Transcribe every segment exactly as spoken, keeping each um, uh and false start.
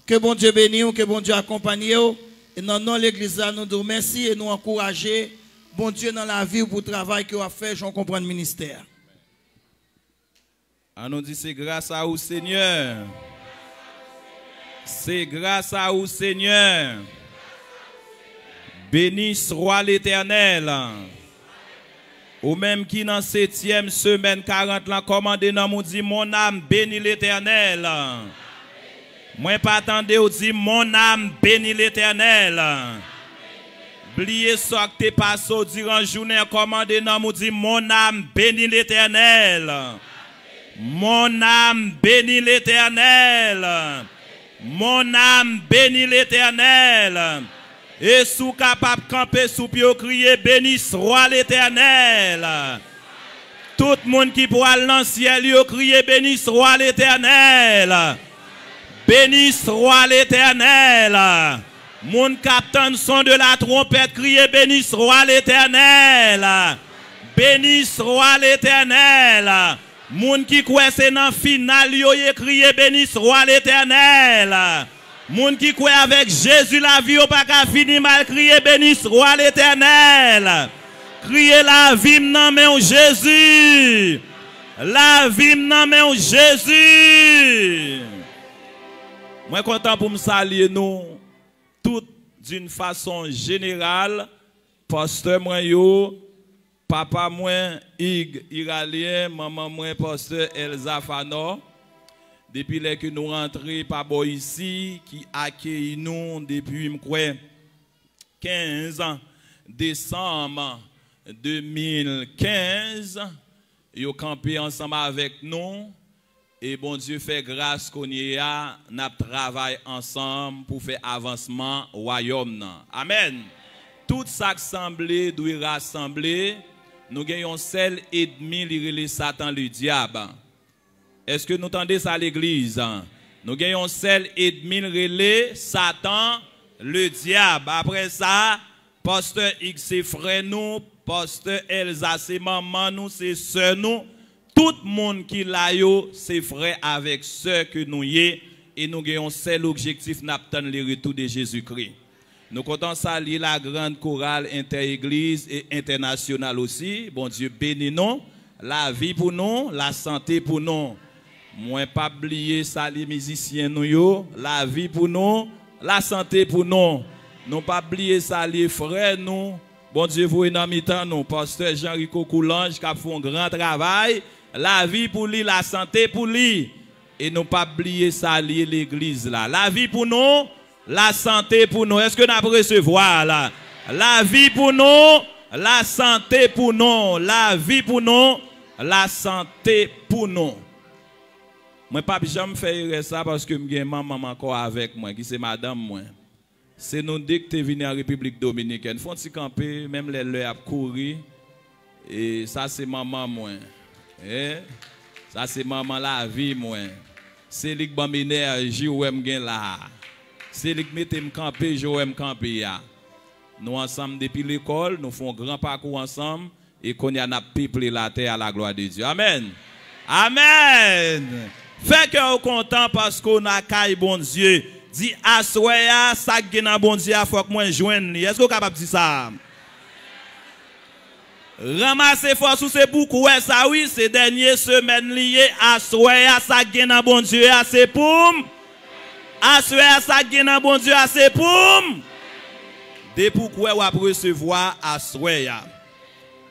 Ke Bondye beni w, ke Bondye akonpanye w. E nan non legliz la, nou di w mèsi e nou ankouraje Bondye nan lavi w pou travay ke w ap fè, jan w konprann ministè a. Ann nou di, se gras a ou, Senyè. Se gras a ou, Senyè. Beni swa Letènèl. Ou menm ki nan setyèm semèn karant lan, kòmande nanm ou, di, mon âme bénit l'Éternel. Mwen pa tande w, di, mon âme bénit l'Éternel. Bliye sa k te pase w diran jounen an, kòmande nanm ou, di, mon âme bénit l'Éternel. Mon âme bénit l'Éternel. Mon âme bénit l'Éternel. E si w kapab kanpe sou pye w, kriye, beni swa Letènèl. Tout moun ki pral nan syèl yo, kriye, beni swa Letènèl. Beni swa Letènèl. Moun k ap tann son de la twompèt, kriye, beni swa Letènèl. Beni swa Letènèl. Moun ki kwè se nan final yo ye, kriye, beni swa Letènèl. Moun ki kwè avèk Jezi lavi yo pa ka fini mal, kriye, beni swa Letènèl. Kriye, lavi m nan men w, Jezi. Lavi m nan men w, Jezi. Mwen kontan pou m salye nou tout d'une façon générale, pastè mwen yo, papa mwen, Hugues Iralien, manman mwen, pastè Elza Fanò, depi lè ke nou rantre pa bò isi, ki akeyi nou depi, m kwè, kenz desanm de mil kenz, yo kanpe ansanm avèk nou, e Bondye fè gras kounye a, n ap travay ansanm pou fè avansman wayòm nan. Amèn. Tout sa k sanble dwe rasanble. Nou gen yon sèl ènmi, li rele Satan Ledyab. Èske nou tande sa, legliz? Nou gen yon sèl ènmi, l rele Satan Ledyab. Apre sa, pastè Hugues se frè nou, pastè Elza se manman nou, se sè nou. Tout moun ki la yo, se frè avèk sè ke nou ye, e nou gen yon sèl objektif, n ap tann le retour de Jésus-Christ. Nou kontan salye la grande chorale inter-église et internationale aussi. Bondye beni nou. Lavi pou nou, lasante pou nou. Mwen p ap bliye salye mizisyen nou yo. Lavi pou nou, lasante pou nou. Nou p ap bliye salye frè nou. Bondye voye nan mitan nou, pastè Jean Rico Coulanges, k ap fè yon gran travay. Lavi pou li, lasante pou li. E nou p ap bliye salye legliz la. Lavi pou nou, lasante pou nou. Èske n ap resevwa la? Lavi pou nou, lasante pou nou. Lavi pou nou, lasante pou nou. Mwen p ap janm fè erè sa paske m gen manman m ankò avèk mwen, ki se madanm mwen. Se nou de k te vini an Repiblik Dominikèn. Fè yon ti kanpe, menm lè lè ap kouri. E sa se manman mwen. E sa se manman lavi mwen. Se li k ban m enèji ou wè m gen la a. Se li k mete m kanpe jan w wè m kanpe a. Nou ansanm depi lekòl, nou fè yon gran pakou ansanm. E kounye a n ap peple latè a la gloire de Dieu. Amèn. Amèn. Fè kè w kontan paske w nan kay Bondye. Di, aswè a, sa k gen nan Bondye a, fòk mwen jwenn li. Èske w kapab di sa? Ranmase fòs ou, se pou w kwè sa, wi. Se dènye semèn li ye. Aswè a, sa k gen nan Bondye a, se pou m. Aswè a, sa k gen nan Bondye a, se pou m. Depi w kwè, w ap resevwa aswè a.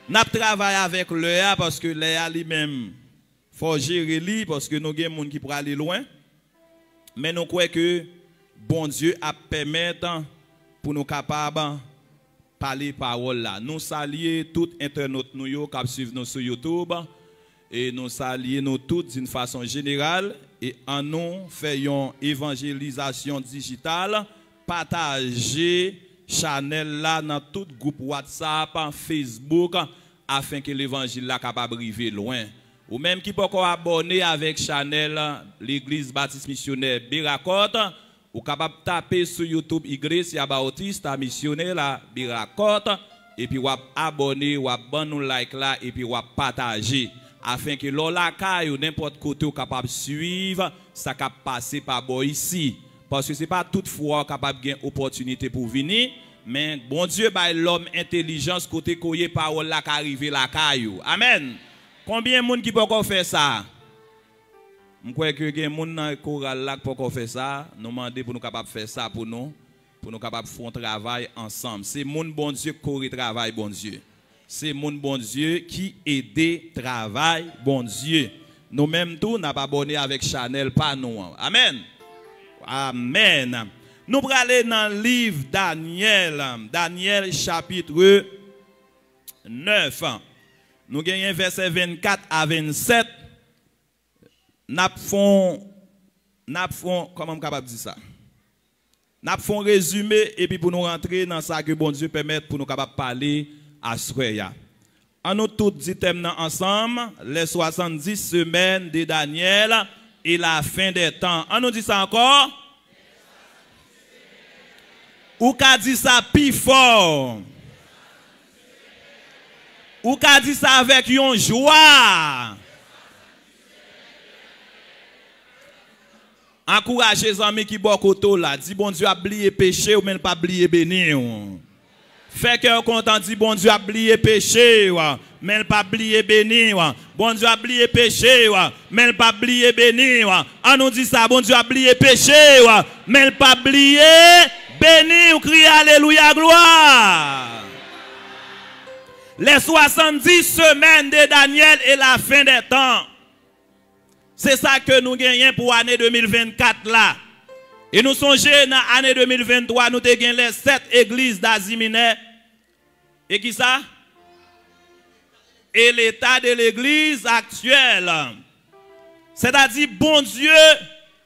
N ap travay avèk lè a, paske lè a li menm, fò w jere li, paske nou gen moun ki prale lwen. Men nou kwè ke Bondye ap pèmèt pou nou kapab pale pawòl la. Nou salye tout entènot nou yo k ap swiv nou sou YouTube. E nou salye nou tout d'une façon générale. E annou fè yon evanjelizasyon dijital. Pataje chanèl la nan tout gwoup WhatsApp, Facebook, afin ke levanjil la kapab rive lwen. Ou menm ki poko abòne avèk chanèl Legliz Batis Misyonè Berakòt, ou kapab tape sou YouTube Iglesia Bautista Misionera Berakòt, epi w ap abòne, w ap ban nou like la, epi w ap pataje, afin ke lè w lakay ou, nenpòt kote, ou kapab swiv sa k ap pase pa bò isi. Paske se pa tout fwa w kapab gen opòtinite pou w vini, men Bondye bay lòm entèlijans kote kote pawòl la ka rive lakay ou. Amèn. Konbyen moun ki poko fè sa? M kwè ke gen moun nan koral la k poko fè sa. Nou mande pou nou kapab fè sa pou nou, pou nou kapab fè yon travay ansanm. Se moun Bondye k kore travay Bondye. Se moun Bondye ki ede travay Bondye. Nou menm tou, n ap abòne avèk chanèl pa nou an. Amèn. Amèn. Nou prale nan liv Danyèl. Danyèl chapit nèf. Nou genyen vèsè vennkat a vennsèt. N ap fè yon, n ap fè yon, kòman m kapab di sa? N ap fè yon rezime, epi pou nou rantre nan sa ke Bondye pèmèt pou nou kapab pale aswè a. An nou tout di tèm nan ansanm, les soixante-dix semaines de Daniel et la fin des temps. An nou di sa ankò. Ou ka di sa pi fò. Ou ka di sa avèk yon jwa. Ankouraje zanmi ki bò kote w la. Di, Bondye ap bliye peche w, men l p ap bliye beni w. Fè kè w kontan, di, Bondye ap bliye peche w, men l p ap bliye beni w. Bondye ap bliye peche w, men l p ap bliye beni w. An nou di sa, Bondye ap bliye peche w, men l p ap bliye beni w. Kriye alelouya, glwa. Les soixante-dix semaines de Daniel et la fin des temps. Se sa ke nou genyen pou ane de mil vennkat la. E nou sonje nan ane de mil venntwa, nou te gen les sept églises d'Asie Mineure. E ki sa? Et l'état de l'église actuelle. Sètadi, Bondye,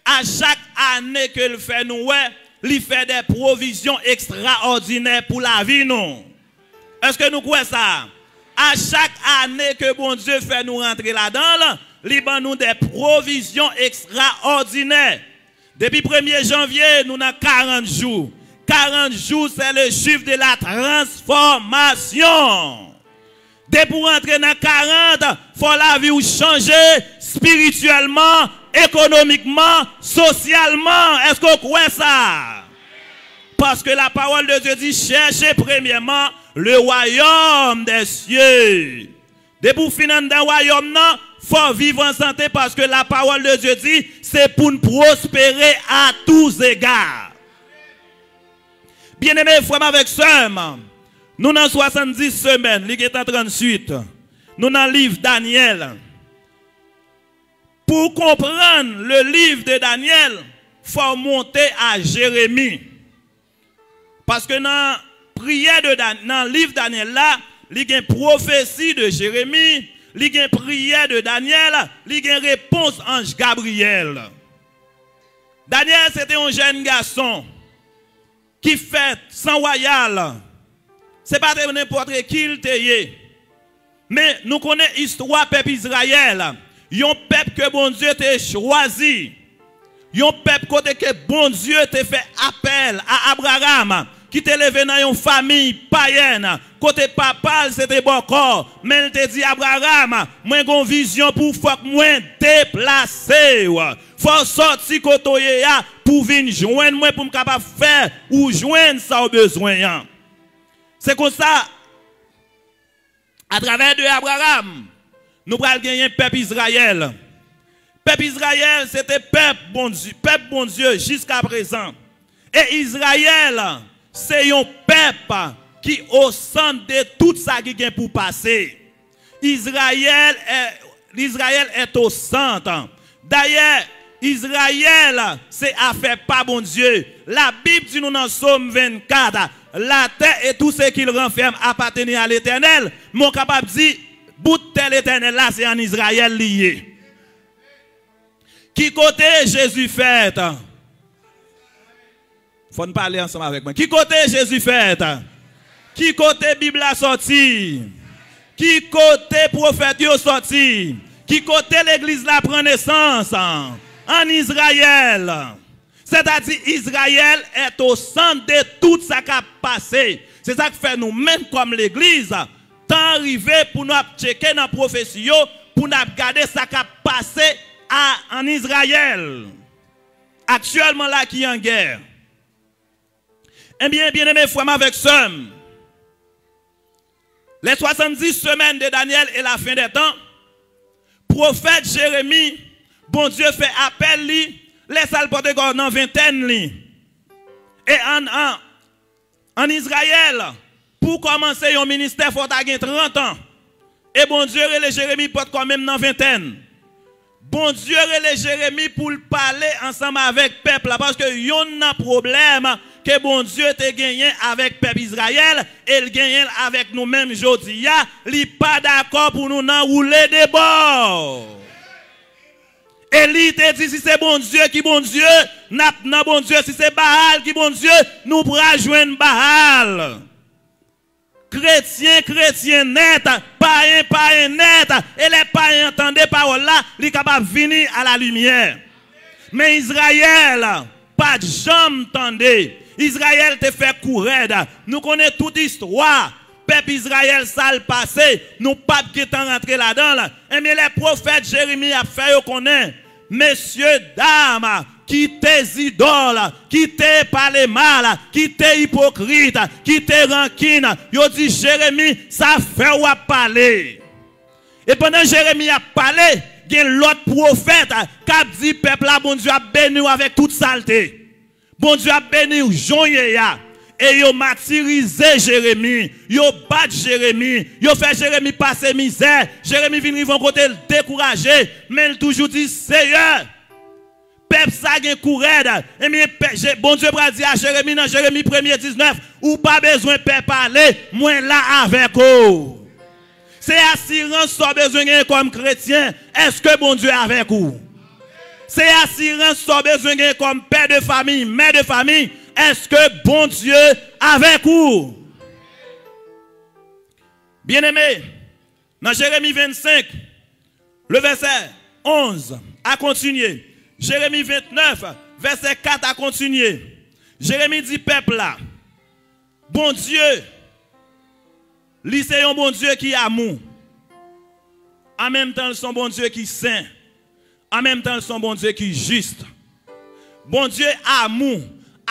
a chak ane ke l fè nou wè, li fè de pwovizyon ekstraòdinè pou lavi nou. Èske nou kwè sa? A chak ane ke Bondye fè nou rantre ladan l, li ban nou de pwovizyon ekstraòdinè. Depi premye janvye, nou nan karant jou. Karant jou, c'est le chiffre de la transformation. Depi w rantre nan karant, fò lavi w chanje espirityèlman, ekonomikman, sosyalman. Èske w kwè sa? Paske la parole de Dieu dit, cherchez premièrement le royaume des cieux. Depi w fin anndan wayòm nan, fò w viv an sante, paske la parole de Dieu dit, se pou n pwospere a tous égards. Byeneme, frè m avèk sè m, nou nan swasanndis semèn, li gentan tranntuit. Nou nan liv Danyèl. Pou w konprann le livre de Daniel, fò w monte a Jeremi. Paske nan priyè de Dan-, nan liv Danyèl la, li gen pwofesi de Jeremi, li gen priyè de Danyèl, li gen repons anj Gabriyèl. Danyèl se te yon jèn gason ki fèt san wayal. Se pa te nenpòt ki l te ye. Men nou konnen istwa pèp Izrayèl, yon pèp ke Bondye te chwazi, yon pèp kote ke Bondye te fè apèl a Abraram, ki te leve nan yon fanmi payèn, kote papa l se te bòkò, men l te di, Abraram, mwen gen yon vizyon pou w, fòk mwen deplase w. Fò w sòti kote w ye a pou w vin jwenn mwen, pou m kapab fè ou jwenn sa w bezwen an. Se konsa, atravè de Abraram, nou pral genyen pèp Izrayèl. Pèp Izrayèl, se te pèp Bondye, pèp Bondye jiskaprezan. E Izrayèl, se yon pèp ki o sant de tout sa ki gen pou pase. Izrayèl è, Israël est au centre. Dayè, Izrayèl se afè pa Bondye. Labib di nou nan Sòm vennkat, la terre et tout ce qu'il renferme appartiennent à l'Éternel. Men w kapab di, bout tè Letènèl la, se ann Izrayèl li ye. Ki kote Jezi fèt? Fò n pale ansanm avèk mwen. Ki kote Jezi fèt? Ki kote Bib la sòti? Ki kote pwofèt yo sòti? Ki kote legliz la pran nesans? Ann Izrayèl. Sètadi, Izrayèl est au centre de tout sa k ap pase. Se sa k fè nou menm kòm legliz, tan an rive pou nou ap tcheke nan pwofesi yo, pou n ap gade sa k ap pase a, ann Izrayèl. aktyèlman la ki an gè. Ebyen, byeneme frè m avèk sè m, les soixante-dix semaines de Daniel et la fin des temps, pwofèt Jeremi, Bondye fè apèl li, lè sa l pòte kò nan ventèn li. E an, an, an Izrayèl, pou w kòmanse yon ministè, fò w ta gen trant an. E Bondye rele Jeremi pòt kò menm nan ventèn. Bondye rele Jeremi pou l pale ansanm avèk pèp la, paske yonn nan pwoblèm ke Bondye te genyen avèk pèp Izrayèl, e l genyen l avèk nou menm jodi a, li pa dakò pou nou nan woule de bò. Eli te di, si se Bondye ki Bondye, n ap nan Bondye. Si se Baal ki Bondye, nou pral jwenn Baal. Kretyen, kretyen nèt, payen, payen nèt. E lè payen an tande pawòl la, li kapab vini a la limyè. Men Izrayèl pa t janm tande. Izrayèl te fè kou rèd. Nou konnen tout istwa pèp Izrayèl, sa l pase, nou p ap gentan rantre ladan l. Ebyen, lè pwofèt Jeremi ap fè yo konnen, mesye dam, kite zidòl, kite pale mal, kite ipokrit, kite rankin, yo di Jeremi, sa fè w ap pale. E pandan Jeremi ap pale, gen lòt pwofèt k ap di pèp la, Bondye ap beni w avèk tout sa l te. Bondye ap beni w jan w ye a. E yo matirize Jeremi, yo bat Jeremi, yo fè Jeremi pase mizè. Jeremi vin rive yon kote l dekouraje, men l toujou di, Seyè, pèp sa gen kou rèd. Ebyen, pè-, Je-, Bondye pral di a Jeremi nan Jeremi premye diznèf, ou pa bezwen pè pale, mwen la avèk ou. Se asirans sa w bezwen genyen kòm kretyen. Èske Bondye avèk ou? Se asirans sa w bezwen genyen kòm pè de famiy, mè de famiy. Èske Bondye avèk ou? Byeneme, nan Jeremi vennsenk, le vèsè onz a kontinye. Jeremi ventnèf, vèsè kat a kontinye. Jeremi di pèp la, Bondye, li se yon Bondye ki amou. An menm tan, l se yon Bondye ki sen. An menm tan, l se yon Bondye ki jis. Bondye amou.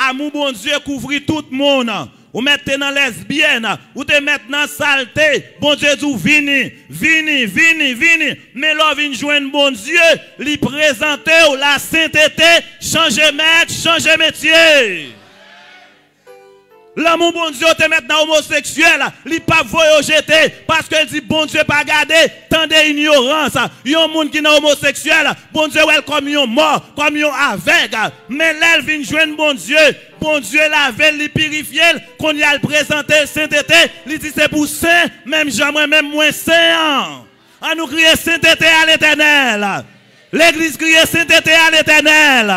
Amou Bondye kouvri tout moun. Ou mèt te nan lèsbyèn, ou te mèt nan salte. Bondye di w, vini, vini, vini, vini. Men lè w vin jwenn Bondye, li prezante w lasentete, chanje mèt, chanje metye. Lanmou Bondye w te mèt nan omoseksyèl, li p ap voye w jete, paske l di Bondye pa gade, tande inyorans. Yon moun ki nan omoseksyèl, Bondye wè l kòm yon mò, kòm yon avèg. Men lè l vin jwenn Bondye, Bondye lave l, li pirifye l, kounye a l prezante l sentete, li di se pou sen, menm jan mwen menm mwen sen an. Ann nou kriye, sentete a Letènèl. Legliz, kriye, sentete a Letènèl.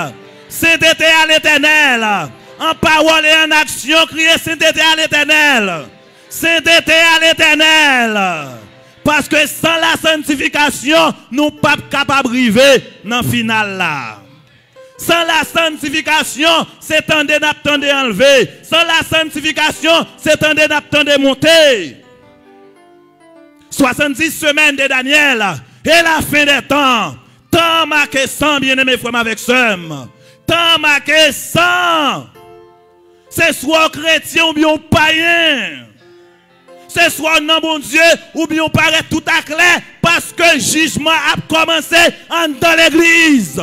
Sentete a Letènèl. An pawòl e an aksyon, kriye, sentete a Letènèl. Sentete a Letènèl. Paske san lasantifikasyon, nou p ap kapab rive nan final la. San lasantifikasyon, se tande n ap tande anlve. San lasantifikasyon, se tande n ap tande monte. Soixante-dix semaines de Daniel et la fin des temps. Tan an make san, byeneme frè m avèk sè m. Tan an make san. Se swa w kretyen oubyen w payen. Se swa w nan Bondye oubyen w parèt tout aklè, paske jijman ap kòmanse anndan legliz.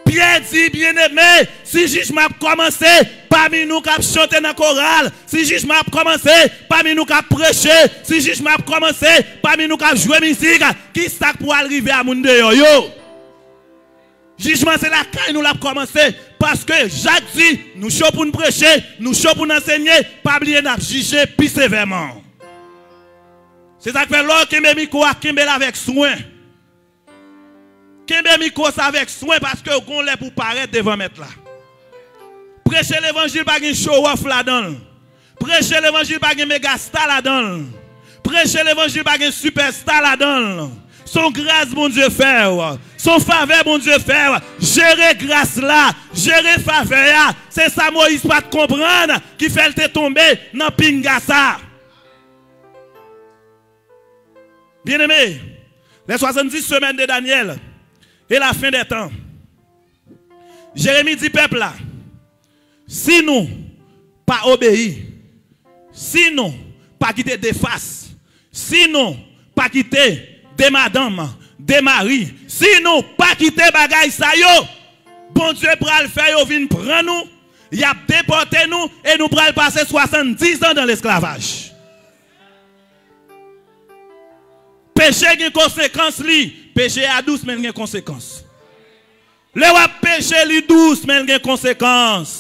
Pyè di, byeneme, si jijman ap kòmanse pami nou k ap chante nan koral, si jijman ap kòmanse pami nou k ap preche, si jijman ap kòmanse pami nou k ap jwe mizik, kisa k pral rive a moun deyò yo? Jijman se lakay nou l ap kòmanse, paske Jak di, nou cho pou n preche, nou cho pou n ansenye, pa bliye n ap jije pi sevèman. Se sa k fè lè w kenbe mikwo a, kenbe l avèk swen. Kenbe mikwo sa avèk swen, paske w gon lè pou w parèt devan Mèt la. Preche levanjil pa gen show off ladan l. Preche levanjil pa gen megasta ladan l. Preche levanjil pa gen sipèsta ladan l. Se yon gras Bondye fè w. Se yon favè Bondye fè w. Jere gras la. Jere favè a. Se sa Moyiz pa t konprann ki fè l te tonbe nan pinga sa. Byeneme, les soixante-dix semaines de Daniel et la fin des temps. Jeremi di pèp la, si nou pa obeyi, si nou pa kite de fas, si nou pa kite de madanm, de mari, si nou pa kite bagay sa yo, Bondye pral fè yo vin pran nou, y ap depòte nou e nou pral pase swasanndiz an dan lesklavaj. Peche gen konsekans li. Peche a dous, men l gen konsekans. Lè w ap peche, li dous, men l gen konsekans.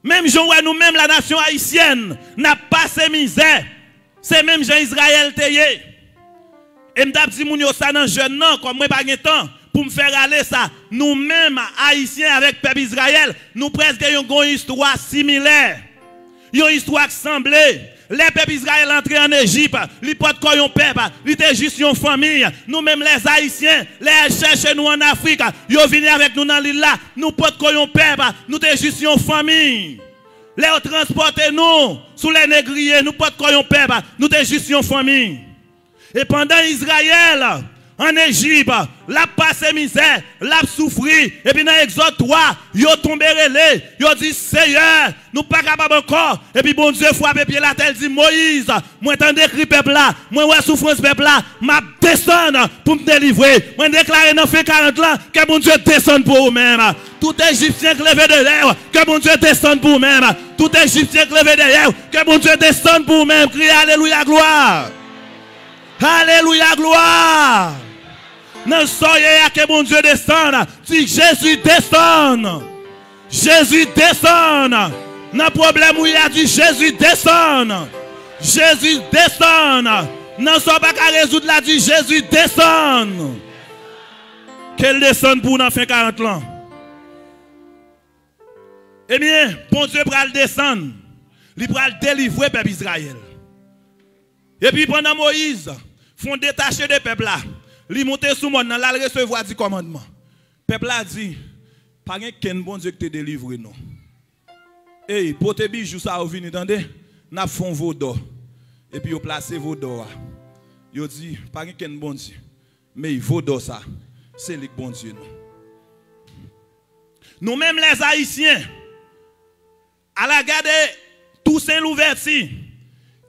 Menm jan w wè nou menm, la nasyon ayisyèn, n ap pase mizè, se menm jan Izrayèl te ye. E m t ap di moun yo sa nan jèn nan, kòm mwen pa gen tan pou m fè rale sa. Nou menm, Ayisyen, avèk pèp Izrayèl, nou prèske gen yon istwa similè. Yon istwa k sanble. Lè pèp Izrayèl antre ann Ejip, li potko yon pèp, li te jis yon fanmi. Nou menm, lèzayisyen, lè y al chèche nou ann Afrik, yo vini avèk nou nan lil la, nou potko yon pèp, nou te jis yon fanmi. Lè yo transpòte nou sou lè negriye, nou potko yon pèp, nou te jis yon fanmi. E pandan Izrayèl ann Ejip, l ap pase mizè, l ap soufri, epi nan Egzòd twa, yo tonbe rele, yo di, Seyè, nou pa kapab ankò. Epi Bondye frape pye l atè, l di, Moyiz, mwen tande kri pèp la, mwen wè soufrans pèp la, m ap desann pou m delivre. Mwen deklare nan fen karant lan, ke Bondye desann pou ou menm. Tout Ejipsyen k leve dèyè w, ke Bondye desann pou ou menm. Tout Ejipsyen k leve dèyè w, ke Bondye desann pou ou menm. Kriye alelouya, glwa. Alelouya, glwa. Nan sa w ye a, ke Bondye desann. Di, Jezi, desann. Jezi, desann. Nan pwoblèm ou ye a, di, Jezi, desann. Jezi, desann. Nan sa w pa ka rezoud la, di, Jezi, desann. Ke l desann pou w nan fen karant lan. Ebyen, Bondye pral desann. Li pral delivre pèp Izrayèl. Epi pandan Moyiz fè yon detache de pèp la, li monte sou mòn nan, l al resevwa di kòmandman. Pèp la di, pa gen kenn Bondye ki te delivre nou. Ey, pote bijou sa yo vini, tande, n ap fè yon vodò. Epi yo plase vodò a. Yo di, pa gen kenn Bondye. Men vodò sa, se li k Bondye nou. Nou menm lèzayisyen, ala gade Toussaint Louverture,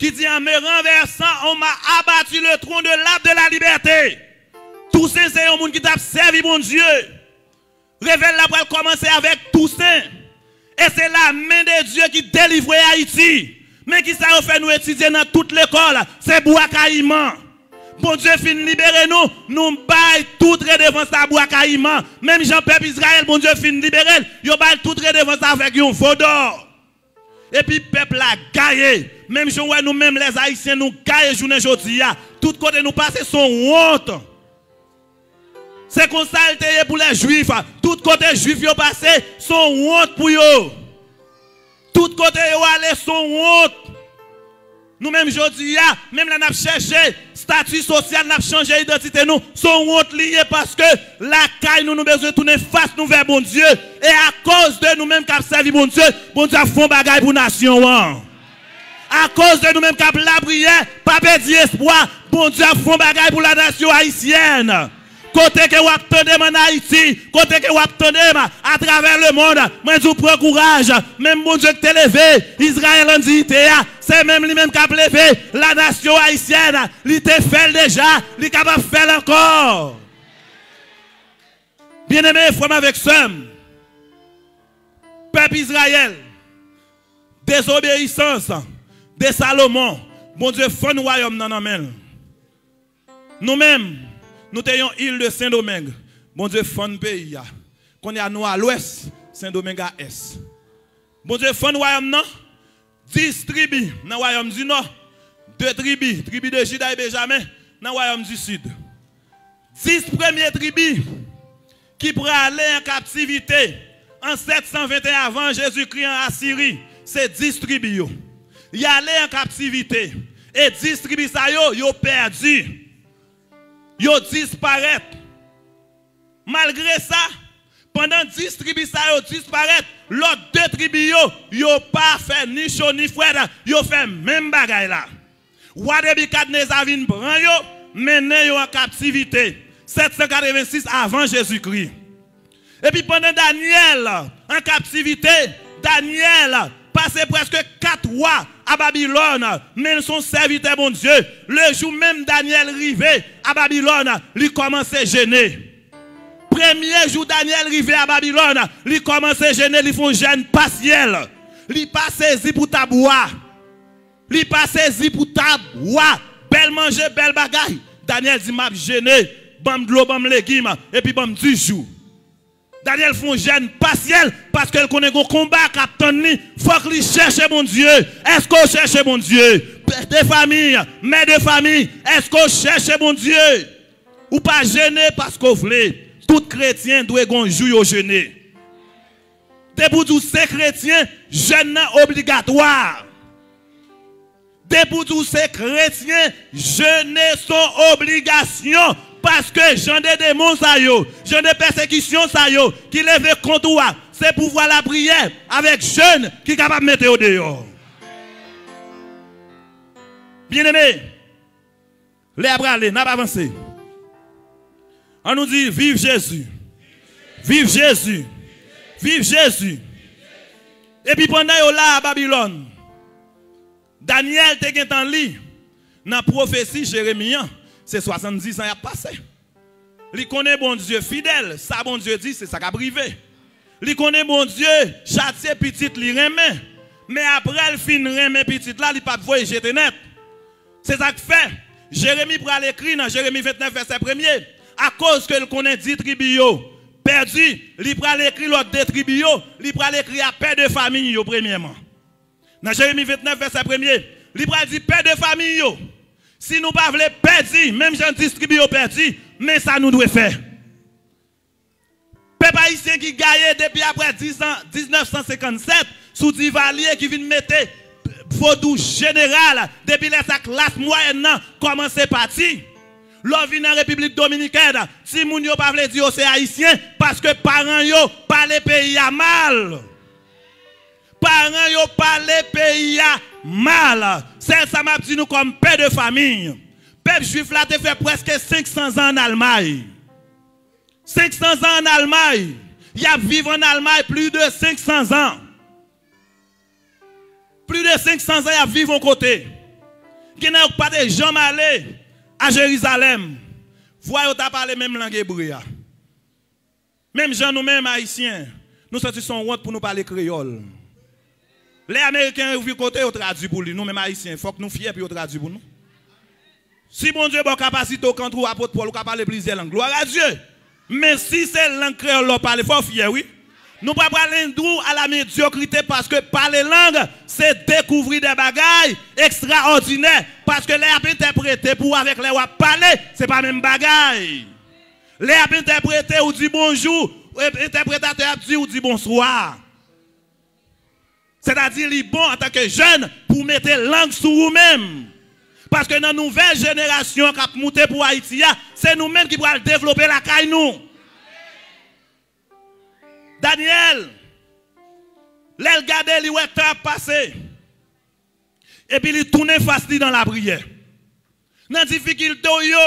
ki di, en me renversant, on m'a abattu le tronc de l'arbre de la liberté. Toussaint se yon moun ki t ap sèvi Bondye. Revèl la pral kòmanse avèk Toussaint. E se la men de Dye ki delivre Ayiti. Men kisa yo fè nou etidye nan tout lekòl? Se Bwa Kayiman. Bondye fin libere nou, nou bay tout redevans la Bwa Kayiman. Menm jan pèp Izrayèl, Bondye fin libere l, yo bay tout redevans la avèk yon vodò. Epi pèp la gaye. Menm jan w wè nou menm lèzayisyen, nou gaye jounen jodi a. Tout kote nou pase, se yon wont. Se konsa l te ye pou lè Jwif. Tout kote Jwif yo pase, se yon wont pou yo. Tout kote yo ale, se yon wont. Nou menm jodi a, menm lè n ap chèche estati sosyal, n ap chanje idantite nou, se yon wont li ye, paske lakay nou, nou bezwen tounen fas nou vè Bondye. E akoz de nou menm k ap sèvi Bondye, Bondye ap fè yon bagay pou nasyon an. Akoz de nou menm k ap lapriyè, pa pèdi espwa, Bondye ap fè yon bagay pou lanasyon ayisyèn. Kote ke w ap tande m ann Ayiti, kote ke w ap tande m atravè lemonn, mwen di w pran kouraj. Menm Bondye ki te leve Izrayèl ann diyite a, se menm li menm k ap leve lanasyon ayisyèn. Li te fè l deja, li kapab fè l ankò. Byeneme, frè m avèk sè m, pèp Izrayèl, dezobeyisans de Salomon, Bondye fann wayòm nan nan men l. Nou menm, nou te yon il de Sendomeng. Bondye fann peyi a. Kounye a nou a lwès, Sendomeng a ès. Bondye fann wayòm nan, dis tribi nan wayòm di nò, de tribi, tribi de Jida e Benjamen, nan wayòm di sid. Dis premye tribi ki prale an kaptivite an sèt san venteyen avan Jezikri an Asiri, se dis tribi yo. Y ale an kaptivite. E dis tribi sa yo, yo pèdi. Yo disparèt. Malgre sa, pandan dis tribi sa yo disparèt, lòt de tribi yo, yo pa fè ni cho ni frèt, yo fè menm bagay la. Wa Nebikadneza vin pran yo, mennen yo an kaptivite, sèt san katrevensis avan Jezikri. Epi pandan Danyèl an kaptivite, Danyèl pase prèske kat wa a Babilòn, men l se yon sèvitè Bondye. Le jou menm Danyèl rive a Babilòn, li kòmanse jene. Premye jou Danyèl rive a Babilòn, li kòmanse jene, li fè yon jèn pasyèl. Li pa sezi pou tab wa. Li pa sezi pou tab wa. Bèl manje, bèl bagay. Danyèl di, "M ap jene, ban m dlo, ban m legim, epi ban m dis jou." Danyèl fè yon jèn pasyèl paske l konnen gon konba k ap tann li. Fòk li chèche Bondye. Èske w chèche Bondye? Pè de fanmi, mè de fanmi, èske w chèche Bondye? Ou pa jene paske w vle. Tout kretyen dwe gon jou yo jene. Depi w di w se kretyen, jèn nan obligatwa. Depi w di w se kretyen, jene se yon obligasyon. Paske jan de demon sa yo, jan de pèsekisyon sa yo ki leve kont ou a, se pouvwa lapriyè avèk jèn ki kapab mete yo deyò. Byeneme, lè a prale, n ap avanse. An nou di, "Viv Jezi! Viv Jezi! Viv Jezi!" Epi pandan yo la a Babilòn, Danyèl te gentan li nan pwofesi Jeremi an, se swasanndis an y ap pase. Li konnen Bondye fidèl, sa Bondye di, se sa k ap rive. Li konnen Bondye chatye pitit li renmen, men apre l fin renmen pitit la, li p ap voye jete nèt. Se sa k fè, Jeremi pral ekri nan Jeremi ventnèf vèsè premye, akoz ke l konnen dis tribi yo pèdi, li pral ekri lòt de tribi yo, li pral ekri a pè de fanmi yo premyèman. Nan Jeremi ventnèf vèsè premye, li pral di pè de fanmi yo, si nou pa vle pèdi, menm jan dis tribi yo pèdi, men sa nou dwe fè. Pèp ayisyen ki gaye depi apre dis an, diznèf san senkannsèt, sou Divalye ki vin mete vodou jeneral, depi lè sa klas mwayèn nan kòmanse pati. Lè w vin nan Repiblik Dominikèn, timoun yo pa vle di yo se ayisyen, paske paran yo pale peyi a mal. Paran yo pale peyi a mal. Sèl sa m ap di nou kòm pè de fanmi. Pèp jwif la te fè prèske senk san zan ann Almay. Senk san zan ann Almay. Y ap viv ann Almay plis de senk san zan. Plis de senk san zan y ap viv yon kote. Gen nan yo k pa te janm ale a Jerizalèm. Vwa yo t ap pale menm lang ebre a. Menm jan nou menm Ayisyen, nou santi se yon wont pou nou pale kreyòl. Lè Ameriken yo vin kote, yo tradui pou li. Nou menm Ayisyen, fòk nou fyè pou yo tradui pou nou. Si Bondye ba w kapasite w k antre w apot Pòl, ou ka pale plizyè lang. Glwa a Dye! Men si se lang kreyòl la w pale, fò w fyè, wi. Nou pa pral endwi w a la medyokrite paske pale lang, se dekouvri de bagay ekstraòdinè. Paske lè y ap entèprete pou w avèk lè w ap pale, se pa menm bagay. Lè y ap entèprete, ou di bonjou, entèpretatè ap di ou di bonswa. Sètadi, li bon antanke jèn pou w mete lang sou ou menm. Paske nan nouvèl jenerasyon k ap moute pou Ayiti a, se nou menm ki pral devlope lakay nou. Danyèl, lè l gade, li wè tan ap pase. Epi li tounen fas li nan lapriyè. Nan difikilte w yo,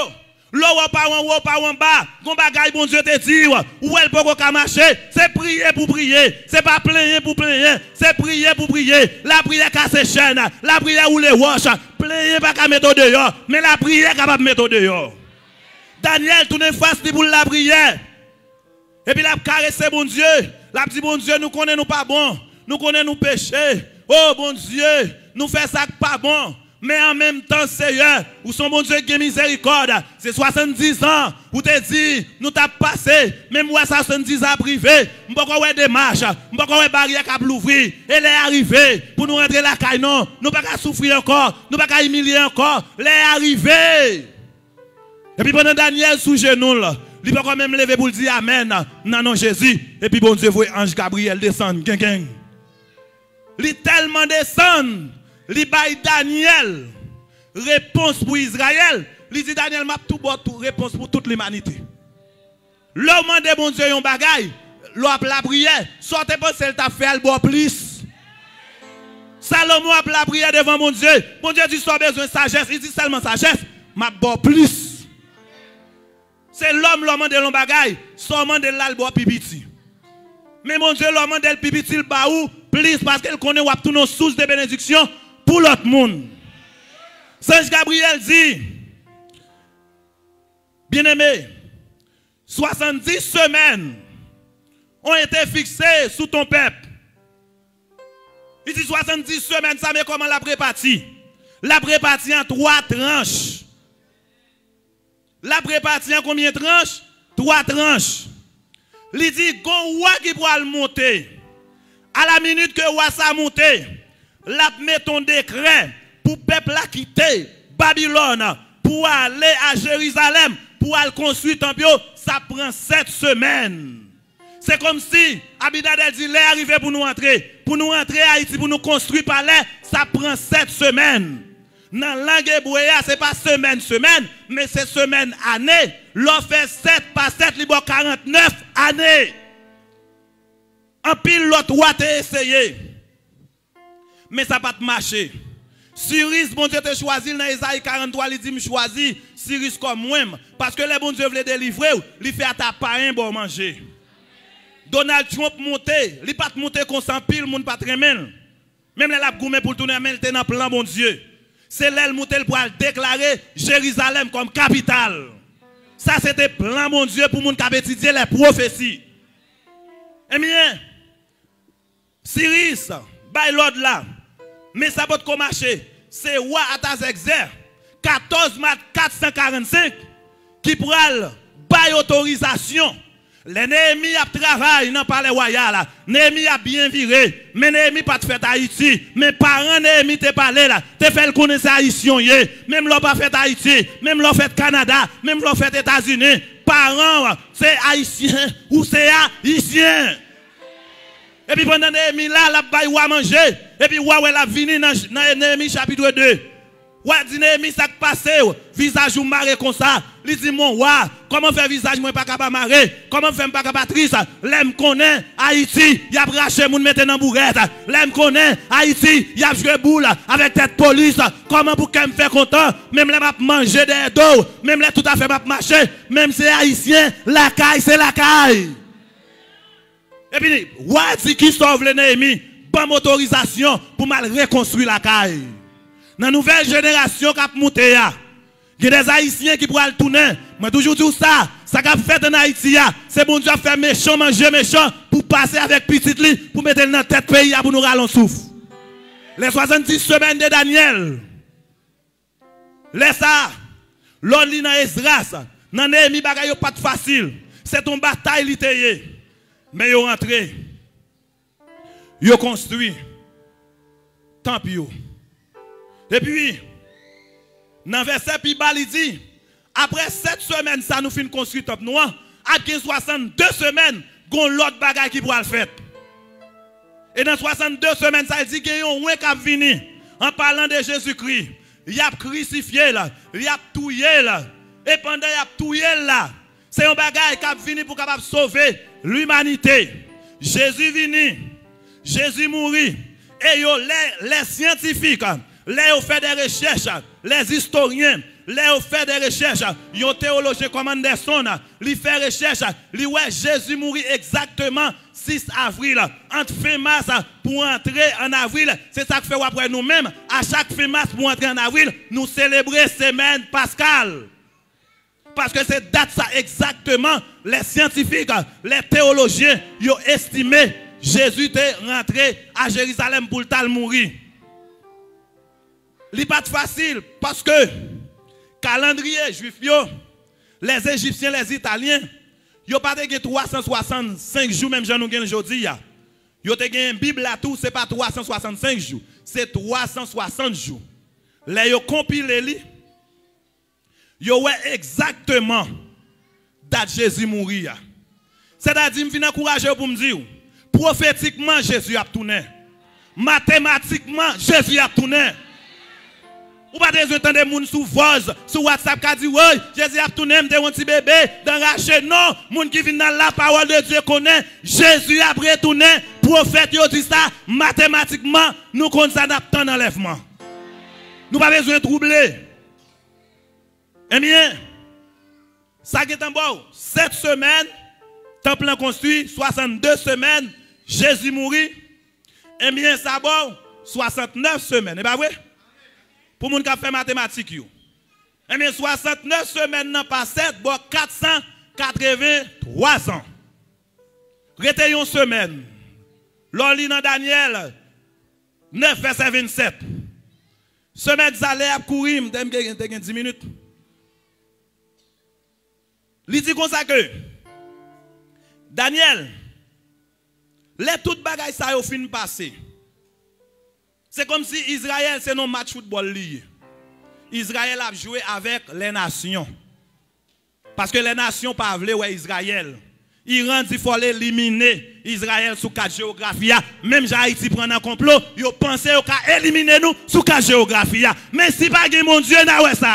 lè w wè w pa w anwo, w pa w anba, gon bagay Bondye te di w, ou wè l poko ka mache, se priye pou priye, se pa plenyen pou plenyen, se priye pou priye. Lapriyè kase chèn, lapriyè woule wòch, plenyen pa ka mete w deyò, men lapriyè kapab mete w deyò. Danyèl tounen fas li pou l lapriyè. Epi l ap karese Bondye. L ap di, "Bondye, nou konnen nou pa bon. Nou konnen nou peche. O Bondye, nou fè sa k pa bon. Men an menm tan, Seyè, ou se yon Bondye ki gen mizerikòd. Se swasanndis an, ou te di, nou t ap pase. Men m wè swasanndis an ap rive. M poko wè demach. M poko wè baryè k ap louvri. E lè a rive pou nou rantre lakay nou. Nou pa ka soufri ankò. Nou pa ka imilye ankò. Lè a rive." Epi pandan Danyèl sou jenou l, li poko menm leve pou l di amèn nan non Jezi. Epi Bondye voye anj Gabriyèl desann, gengen. Li tèlman desann, li bay Danyèl repons pou Izrayèl. Li di, "Danyèl, m ap tou ba w tou repons pou tout limanite." Lè w mande Bondye yon bagay, lè w ap lapriyè, sa w te panse l t ap fè a, l ba w plis. Salomon ap lapriyè devan Bondye. Bondye di, "Sa w bezwen, sajès?" Li di, "Sèlman sajès, m ap ba w plis." Se lòm, lè w mande l yon bagay, sa w mande l la, l ba w pi piti. Men Bondye, lè w mande l pi piti, l ba ou plis, paske l konnen w ap tounen yon sous de benediksyon pou lòt moun. Zanj Gabriyèl di, Bien-aimé, soixante-dix semaines ont été fixées sous ton peuple. Li di, soixante-dix semaines, sa, men kòman l ap repati? L ap repati an twa tranch. L ap repati an konbyen tranch? Twa tranch. Li di, gon wa ki pral monte. A la minit ke wa sa monte, l ap mete yon dekrè pou pèp la kite Babilòn pou ale a Jerizalèm pou al konstwi tanp yo. Sa pran sèt semèn. Se kòmsi Abinader di, lè a rive pou nou antre. Pou nou antre Ayiti, pou nou konstwi palè, sa pran sèt semèn. Nan lang ebre a, se pa semèn, semèn, men se semèn, ane. Lè w fè sèt pa sèt, li ba w karannèf ane. Anpil lòt wa te eseye. Men sa pa t mache. Siris, Bondye te chwazi l nan Ezayi karannntwa, li di, "M chwazi Siris kòm mwen m." Paske lè Bondye vle delivre w, li fè ata payen ba w manje. Donald Trump monte, li pa t monte konsa, anpil moun pa t renmen l. Menm lè l ap goumen pou l tounen, men l te nan plan Bondye. Se lè l monte, l pral deklare Jerizalèm kòm kapital. Sa se te plan Bondye pou moun k ap etidye lè pwofesi. Ebyen, Siris bay lòd la, men sa potko mache. Se wa Atazèkzè, katòz mas kat san karannsenk, ki pral bay otorizasyon. Lè Neyemi ap travay nan palè wayal la, Neyemi ap byen vire, men Neyemi pa t fèt Ayiti, men paran Neyemi te pale la, te fè l konnen se Ayisyen w ye, menm lè w pa fèt Ayiti, menm lè w fèt Kanada, menm lè w fèt Etazini, paran w se Ayisyen, ou se Ayisyen. Epi pandan Neyemi la, l ap bay wa manje. Epi wa wè l ap vini nan, nan Neyemi chapit de. Wa di Neyemi, "Sa k pase w? Vizaj ou mare konsa." Li di, "Mon wa, kòman fè vizaj mwen pa ka pa mare? Kòman fè m pa ka pa tris? Lè m konnen Ayiti, y ap rache moun mete nan bourèt. Lè m konnen Ayiti, y ap jwe boul avèk tèt polis. Kòman pou kè m fè kontan? Menm lè m ap manje dèyè do w, menm lè tout afè m ap mache, menm se Ayisyen, lakay se lakay." Epi, wa di, "Kisa w vle, Neyemi? Ban m otorizasyon pou m al rekonstwi lakay." Nan nouvèl jenerasyon k ap moute a, gen de Ayisyen ki pral tounen. Mwen toujou di w sa, sa k ap fèt ann Ayiti a, se Bondye ap fè mechan manje mechan pou pase avèk pitit li, pou mete l nan tèt peyi a, pou nou rale yon souf. Les soixante-dix semaines de Daniel. Lè sa a, lè w li nan Esdras, nan Neyemi, bagay yo pa t fasil. Se t on batay li te ye. Men yo rantre. Yo konstwi tanp yo. Epi, nan vèsè pi ba, li di, "Apre sèt semèn sa nou fin konstwi tanp nou an, ap gen swasann de semèn, gon lòt bagay ki pral fèt." E nan swasann de semèn sa, li di gen yon wen k ap vini, an palan de Jezikri. Y ap krisifye l, y ap touye l. E pandan y ap touye l la, se yon bagay k ap vini pou kapab sove limanite. Jezi vini, Jezi mouri. E yo, lè, lè syantifik, lè yo fè de rechèch, lè istoryen, lè yo fè de rechèch, yon teyolojyen kòm Anderson, li fè rechèch, li wè Jezi mouri egzakteman sis avril, ant fen mas pou antre ann avril. Se sa k fè w ap wè nou menm, a chak fen mas pou antre ann avril, nou selebre semèn paskal. Paske se dat sa egzakteman lè syantifik, lè teyolojyen yo estime Jezi te rantre a Jerizalèm pou l t al mouri. Li pa t fasil, paske kalandriye jwif yo, lèzejipsyen, lèzitalyen, yo pa te gen twa san swasann senk jou menm jan nou gen l jodi a. Yo te gen Bib la tou, se pa twa san swasann senk jou, se twa san swasann jou. Lè yo konpile li, yo wè egzakteman dat Jezi mouri a. Sètadi, m vin ankouraje w pou m di w, pwofetikman, Jezi ap tounen. Matematikman, Jezi ap tounen. Ou pa bezwen tande moun sou vòz, sou WhatsApp ka di, "Woy, Jezi ap tounen, m te yon ti bebe, dan rache." Non, moun ki vin nan la parole de Dieu konnen Jezi ap retounen. Pwofèt yo di sa, matematikman, nou konn sa n ap tann anlèvman. Nou pa bezwen twouble. Ebyen, sa gentan ba w sèt semèn, Tanp lan konstwi, swasannde semèn, Jezi mouri. Ebyen, sa ba w swasantnèf semèn, e pa vre? Pou moun k ap fè matematik yo. Ebyen, swasantnèf semèn nan pa sèt, ba w katsankatreventwa zan. Rete yon semèn. Lè w li nan Danyèl nèf, vèsè vennsèt. Semèn sa lè ap kouri, m te, m te gen dis minit. Li di konsa ke, Danyèl, lè tout bagay sa yo fin pase, se kòmsi Izrayèl se nan match foutbòl li ye. Izrayèl ap jwe avèk lè nasyon. Paske lè nasyon pa vle wè Izrayèl. Iran di fò l elimine Izrayèl sou kat jewografi a. Menm jan Ayiti pran nan konplo, yo panse yo ka elimine nou sou kat jewografi a. Men si pa gen Bondye, n a wè sa.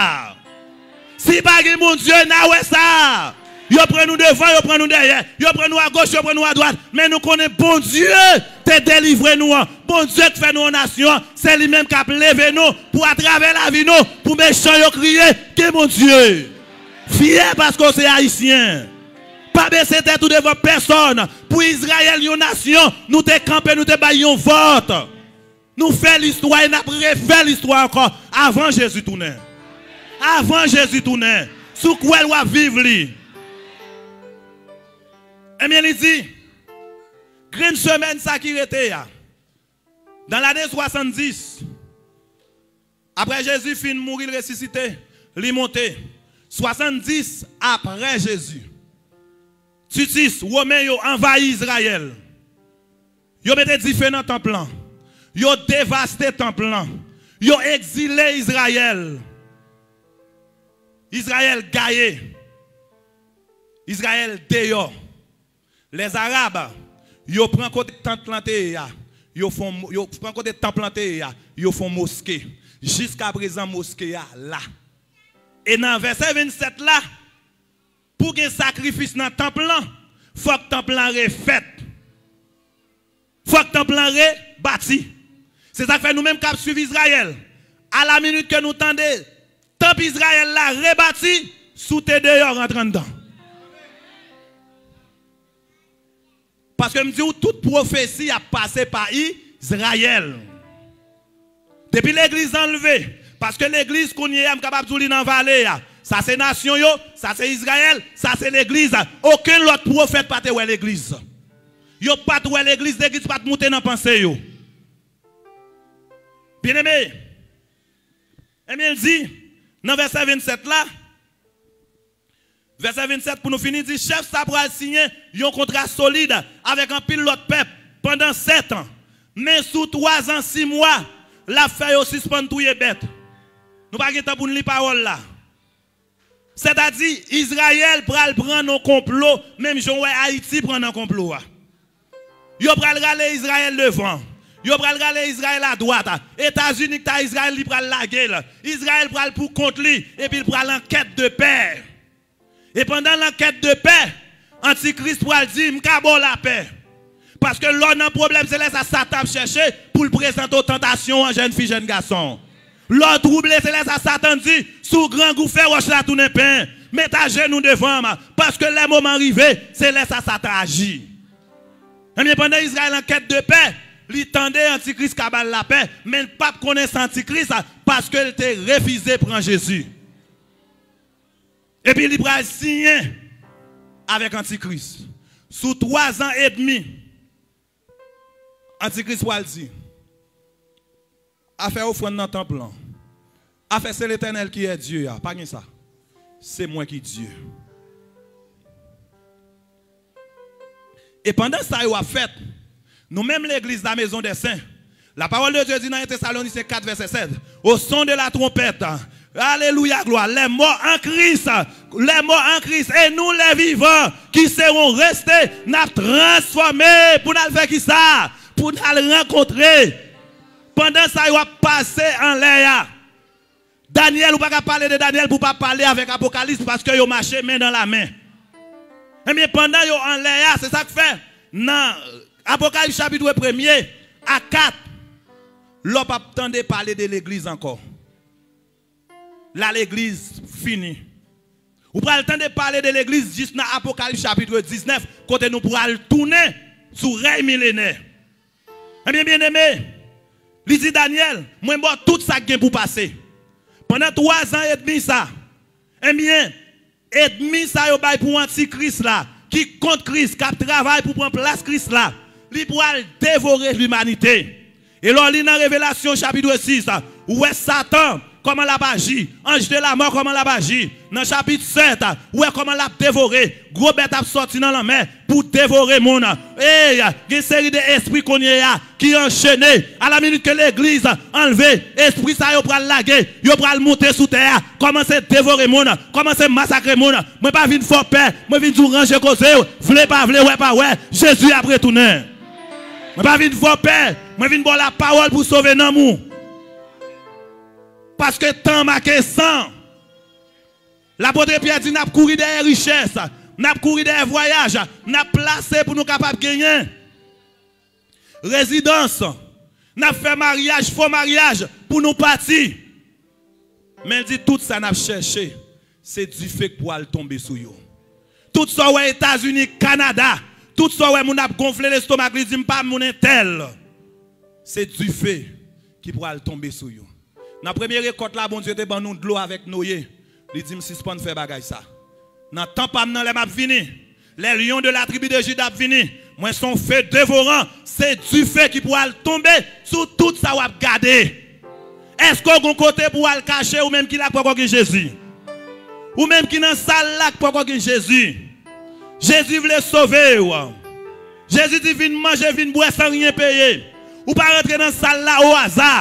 Si pa gen Bondye, n a wè sa. Yo pran nou devan, yo pran nou dèyè, yo pran nou agoch, yo pran nou adwat. Men nou konnen Bondye te delivre nou an. Bondye k fè nou yon nasyon an, se li menm k ap leve nou pou atravè lavi nou, pou mechan yo kriye, gen Bondye. Fyè paske w se Ayisyen. Pa bese tèt ou devan pèsòn. Pou Izrayèl, yon nasyon, nou te kanpe, nou te bay yon vòt. Nou fè listwa e n ap refè listwa ankò avan Jezi tounen. Avan Jezi tounen. Si w kwè l, w ap viv li. Ebyen, li di, grenn semèn sa ki rete a, dans l'année soixante-dix, apre Jezi fin mouri, l resisite, li monte. Swasanndis apre Jezi, Titis, Women yo anvayi Izrayèl. Yo mete dife nan tanp lan. Yo devaste tanp lan. Yo egzile Izrayèl. Izrayèl gaye. Izrayèl deyò. Lèzarab, yo pran kote tant lan te ye a, yo fè yon, yo pran kote tanp lan te ye a, yo fè yon moske. Jiskaprezan, moske a la. E nan vèsè vennsèt la, pou gen sakrifis nan tanp lan, fòk tanp lan refèt. Fòk tanp lan rebati. Se sa k fè nou menm k ap swiv Izrayèl, a la minit ke nou tande tanp Izrayèl la rebati, si w te deyò, rantre anndan. Paske m di w, tout pwofesi ap pase pa Izrayèl. Depi legliz anlve, paske legliz kounye a, m kapab di w li nan vale a. Sa se nasyon yo, sa se Izrayèl, sa se legliz. Okenn lòt pwofèt pa te wè legliz. Yo pa t wè legliz, legliz pa t moute nan panse yo. Byeneme, ebyen, l di, nan vèsè vennsèt la, vèsè vennsèt pou nou fini di, chèf sa pral siyen yon kontra solid avèk anpil lòt pèp pandan sèt an. Men sou twa zan sis mwa, l ap fè yo sispann touye bèt. Nou pa gen tan pou n li pawòl la. Sètadi, Izrayèl pral pran nan konplo, menm jan w wè Ayiti pran nan konplo a. Yo pral rale Izrayèl devan. Yo pral rale Izrayèl adwat. Etazini ki ta Izrayèl, li pral lage l. Izrayèl pral pou kont li, epi l pral an kèt de pè. E pandan l an kèt de pè, Antikris pral di, "M ka ba w lapè." Paske lè w nan pwoblèm, se lè sa Satan ap chèche pou l prezante w tantasyon an, jèn fi, jèn gason. Lè w twouble, se lè sa Satan di, "Si w grangou, fè wòch la tounen pen. Met ajenou devan m." Paske lè moman rive, se lè sa Satan aji. Ebyen, pandan Izrayèl an kèt de pè, li tande Antikris ka ba l lapè, men l p ap konnen se Antikris, paske l te refize pran Jezi. Epi li pral siyen avèk Antikris. Sou twa zan edmi, Antikris pral di, "Afè ofrann nan tanp lan, afè se Letènèl ki è Dye a, pa gen sa. Se mwen ki Dye." E pandan sa yo ap fèt, nou menm legliz la Maison des Saints, la parole de Dieu dit dans un Thessaloniciens quatre, verset sept, au son de la trompette, alelouya, glwa, les morts en Christ, les morts en Christ, et nous les vivants qui serons restés, n ap transfòme pou n al fè kisa? Pou n al rankontre. Pandan sa yo ap pase anlè a, Danyèl, ou pa ka pale de Danyèl pou w pa pale avèk Apokalis, paske yo mache men nan la men. Ebyen, pandan yo anlè a, se sa k fè nan Apokalis chapit premye a kat, lè w p ap tande pale de legliz ankò. La legliz fini. Ou pral tande pale de legliz jis nan Apokalips chapit diznèf, kote nou pral tounen sou rèy milenè. Ebyen, byeneme, li di Danyèl, mwen ba w tout sa k gen pou pase. Pandan twa zan edmi sa, ebyen, edmi sa yo bay pou antikris la, ki kont Kris, k ap travay pou pran plas Kris la, li pral devore limanite. E lè w li nan Revelasyon chapit sis, ou wè Satan kòman l ap aji, anj de lamò kòman l ap aji. Nan chapit sèt, ou wè kòman l ap devore, gwo bèt ap sòti nan lanmè pou devore moun. Ey, gen seri de espri kounye a ki anchene. A la minit ke legliz anlve, espri sa yo pral lage, yo pral moute sou tè a, kòmanse devore moun, kòmanse masakre moun. Mwen pa vin fè w pè, mwen vin di w ranje koze w, vle pa vle, wè pa wè, Jezi ap retounen. Mwen pa vin fè w pè, mwen vin ba w lapawòl pou sove nanm ou. Paske tan make san. Lapot Pyè di n ap kouri dèyè richès, n ap kouri dèyè vwayaj, n ap plase pou nou kapab genyen rezidans, n ap fè maryaj, fo maryaj pou nou pati. Men l di tout sa n ap chèche, se dife k pral tonbe sou yo. Tout sa w wè Etazini, Kanada, tout sa w wè moun ap gonfle lestomak, li di m pa moun entèl. Se dife ki pral tonbe sou yo. Nan premye rekòt la, Bondye te ban nou dlo avèk Noye. Li di m sispann fè bagay sa. Nan tan pa m nan lè m ap vini, lè lyon de la tribi de Jida ap vini, mwen se yon fe devoran, se dife ki pral tonbe sou tout sa w ap gade. Èske w gon kote pou w al kache, ou menm ki la k poko gen Jezi? Ou menm ki nan sal la k poko gen Jezi? Jezi vle sove w. Jezi di vin manje, vin bwè san ryen peye. Ou pa rantre nan sal la o aza.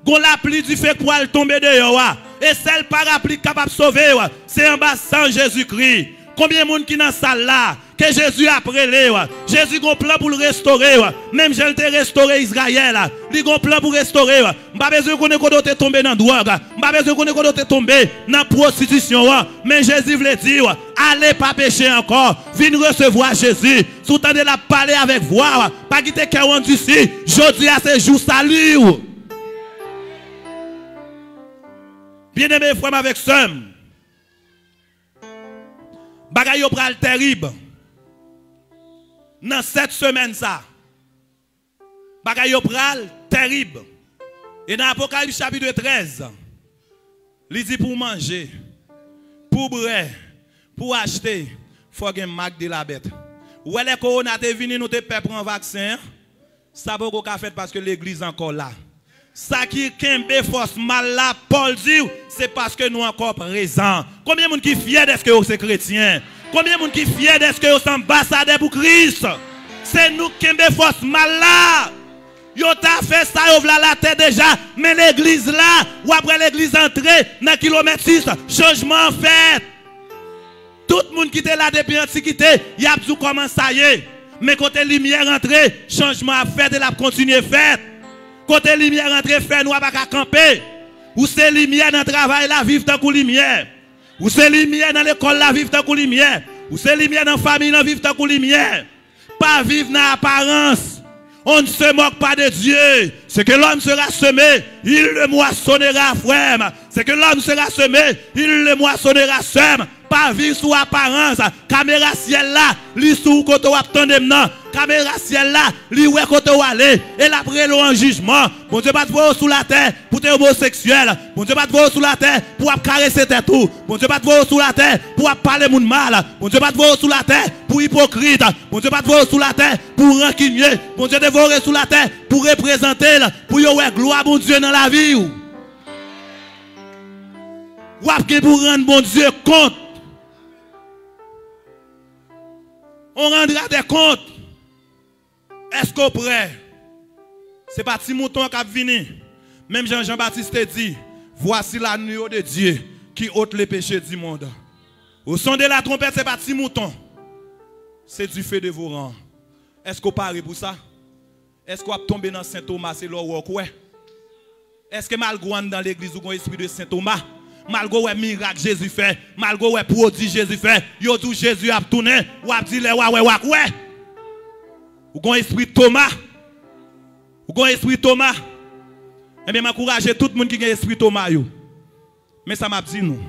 Gon lapli dife k pral tonbe deyò a. E sèl parapli k kapab sove w, se anba san Jezikri. Konbyen moun ki nan sal la? Ke Jezi ap rele w. Jezi gon plan pou l restore w. Menm jan l te restore Izrayèl, li gon plan pou restore w. M pa bezwen konnen kote w te tonbe nan dwòg. M pa bezwen konnen kote w te tonbe nan pwostitisyon an. Men Jezi vle di w, ale pa peche ankò. Vin resevwa Jezi. Si w tande l ap pale avèk vwa w, pa kite kè w andisi. Jodi a se jou sali w. Byeneme frè m avèk sè m, bagay yo pral tèrib nan sèt semèn sa. Bagay yo pral tèrib. E nan Apokalips chapit trèz, li di pou w manje, pou w bwè, pou w achte, fò w gen mak de la bèt. Ou wè lè kowona te vini, nou te pè pran vaksen an. Sa poko ka fèt paske legliz ankò la. Sa ki kenbe fòs mal la, Pòl di w, se paske nou ankò prezan. Konbyen moun ki fyè dèske yo se kretyen? Konbyen moun ki fyè dèske yo se anbasadè pou Kris? Se nou k kenbe fòs mal la. Yo ta fè sa yo vle alatè deja, men legliz la, w ap wè legliz antre nan kilomèt sis, chanjman an fèt. Tout moun ki te la depi antikite, y ap di w kòman sa ye. Men kote limyè rantre, chanjman ap fèt e l ap kontinye fèt. Kote limyè rantre, fènwa pa ka kanpe. Ou se limyè nan travay la, viv tankou limyè. Ou se limyè nan lekòl la, viv tankou limyè. Ou se limyè nan fanmi lan, viv tankou limyè. Pa viv nan aparans. On ne se moque pas de Dieu. Ce que l'homme sera semé, il le moissonnera, frè m. Ce que l'homme sera semé, il le moissonnera, sè m. Pa viv sou aparans. Kamera syèl la, li sou ou kote w ap tande m nan. Kamera syèl la, li wè kote w ale. E l ap rele w an jijman. Bondye pa t voye w sou latè pou w te omoseksyèl. Bondye pa t voye w sou latè pou w ap karese tèt ou. Bondye pa t voye w sou latè pou w ap pale moun mal. Bondye pa t voye w sou latè pou w ipokrit. Bondye pa t voye w sou latè pou w rankinye. Bondye te voye w sou latè pou w reprezante l, pou yo wè glwa Bondye nan lavi w. W ap gen pou w rann Bondye kont. On rendra des comptes. Èske w prè? Se pa ti mouton an k ap vini. Menm jan Jan Batis te di, voici l'agneau de Dieu qui ôte le péché du monde. Au son de la trompette, se pa ti mouton. Se dife devoran. Èske w pare pou sa? Èske w ap tonbe nan Sen Toma, se lè w wè w kwè? Èske malgre w anndan legliz ou gon espri de Sen Toma? Malgre w wè mirak Jezi fè, malgre w wè pwodij Jezi fè, yo di w Jezi ap tounen, w ap di lè w a wè w a kwè. Ou gon espri Toma. Ou gon espri Toma. Ebyen, m ankouraje tout moun ki gen espri Toma yo. Men sa m ap di nou.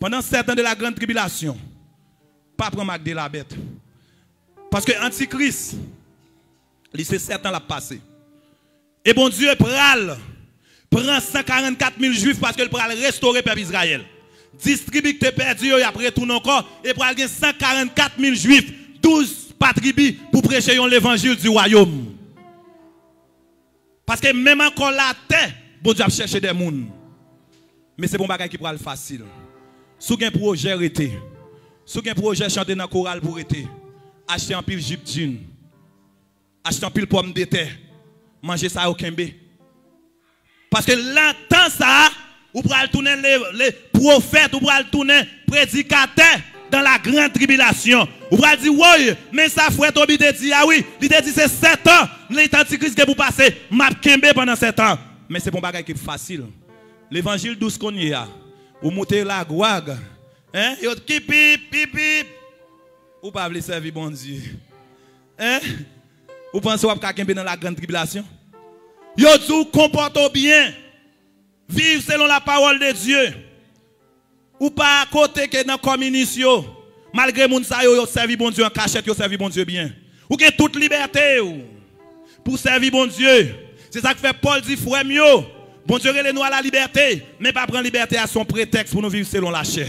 Pandan sèt an de la grande tribulation, pa pran mak de la bèt. Paske antikris, li se sèt an l ap pase. E Bondye pral pran san karannkat mil jwif paske l pral restore pèp Izrayèl. Dis tribi ki te pèdi yo, y ap retounen ankò, e pral gen san karannkat mil jwif, douz pa tribi, pou preche yon levanjil di wayòm. Paske menm ankò latè, Bondye ap chèche de moun. Men se pa yon bagay ki pral fasil. Si w gen pwojè, rete. Si w gen pwojè chante nan koral pou rete. Achte anpil jip djin. Achte anpil pòmdetè. Manje sa yo kenbe. Paske nan tan sa a, ou pral tounen le, le pwofèt, ou pral tounen predikatè dans la grande tribulation. Ou pral di, woy, men sa frè Toby te di a wi. Li te di se sèt an, li te antikris gen pou pase. M ap kenbe pandan sèt an. Men se pa yon bagay ki fasil. Levanjil dous konn ye a. Ou moute lagwag. Hein? Yo kipip, pipip. Ou pa vle sèvi Bondye. Hein? Ou panse w ap ka kenbe nan la grande tribulation? Yo di w konpòte w byen. Viv selon la parole de Dieu. Ou pa kote ke nan kominis yo. Malgre moun sa yo, yo sèvi Bondye an kachèt, yo sèvi Bondye byen. Ou gen tout libète w pou sèvi Bondye. Se sa k fè Pòl di, frè m yo, Bondye rele nou a la libète, men pa pran libète a se yon pretèks pou nou viv selon lachè.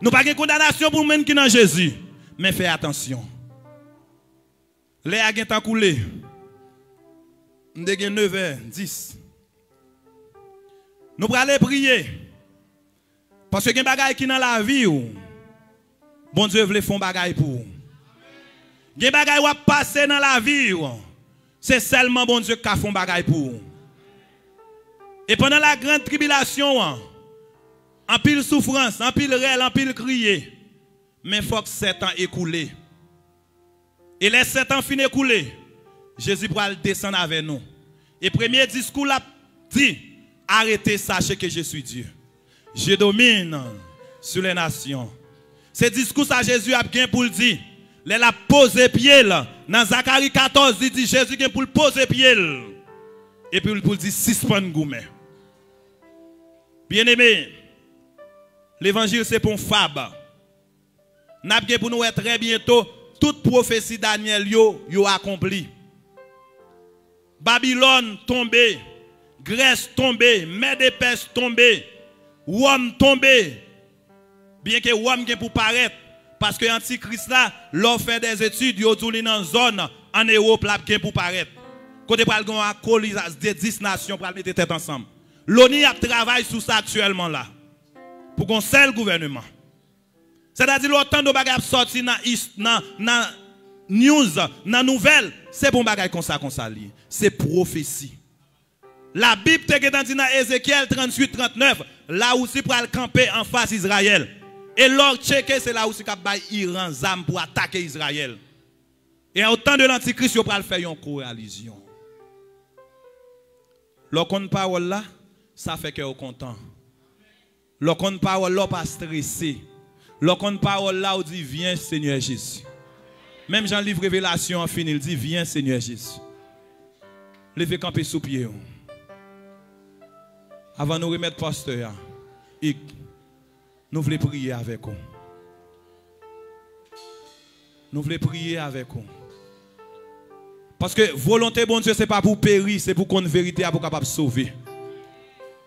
Nou pa gen kondanasyon pou moun ki nan Jezi, men fè atansyon. Lè a gentan koule. M te gen nevè, dis. Nou prale priye. Paske gen bagay ki nan lavi w, Bondye vle fè yon bagay pou ou. Gen bagay w ap pase nan lavi w, se sèlman Bondye k ka fè yon bagay pou ou. E pandan la grande tribulation an, anpil soufrans, anpil rèl, anpil kriye. Men fòk sèt an ekoule. E lè sèt an fin ekoule, Jezi pral desann avè nou. E premye diskou l ap di, arrêtez, sachez que je suis Dieu. Je domine sur les nations. Se diskou sa Jezi ap gen pou l di. Lè l ap poze pye l, nan Zakari katòz, li di Jezi gen pou l poze pye l. Epi pou l di sispann goumen. Byeneme, levanjil se pa yon fab. N ap gen pou nou wè trè byento tout pwofesi Danyèl yo, yo akonpli. Babilòn tonbe, Grès tonbe, Mèd e Pès tonbe, Wòm tonbe. Byenke Wòm gen pou parèt, paske antikris la, lè w fè dèzetid, yo di w li nan zòn ann Ewòp, l ap gen pou parèt. Kote pral gen yon akò, li de dis nasyon pral mete tèt ansanm. Loni ap travay sou sa aktyèlman la, pou gen yon sèl gouvèneman. Sètadi lè w tande yon bagay ap sòti nan, nan, nan news, nan nouvèl, se pa yon bagay konsa konsa li ye. Se pwofesi. Labib te gentan di nan Ezekyèl tranntuit, trannèf, Larisi pral kanpe anfas Izrayèl. E lè w tcheke, se Larisi k ap bay Iran zam pou atake Izrayèl. E o tan de lantikris, yo pral fè yon koalizyon. Lè w konn pawòl la, sa fè kè w kontan. Lè w konn pawòl la, w pa strese. Lè w konn pawòl la, w di, vyen, Senyè Jezi. Menm jan liv Revelasyon an fini, l di, vyen, Senyè Jezi. Leve kanpe sou pye w. Avan nou remèt pastè a, Ik, nou vle priye avèk ou. Nou vle priye avèk ou. Paske volonte Bondye se pa pou w peri, se pou w konn verite a pou w kapab sove.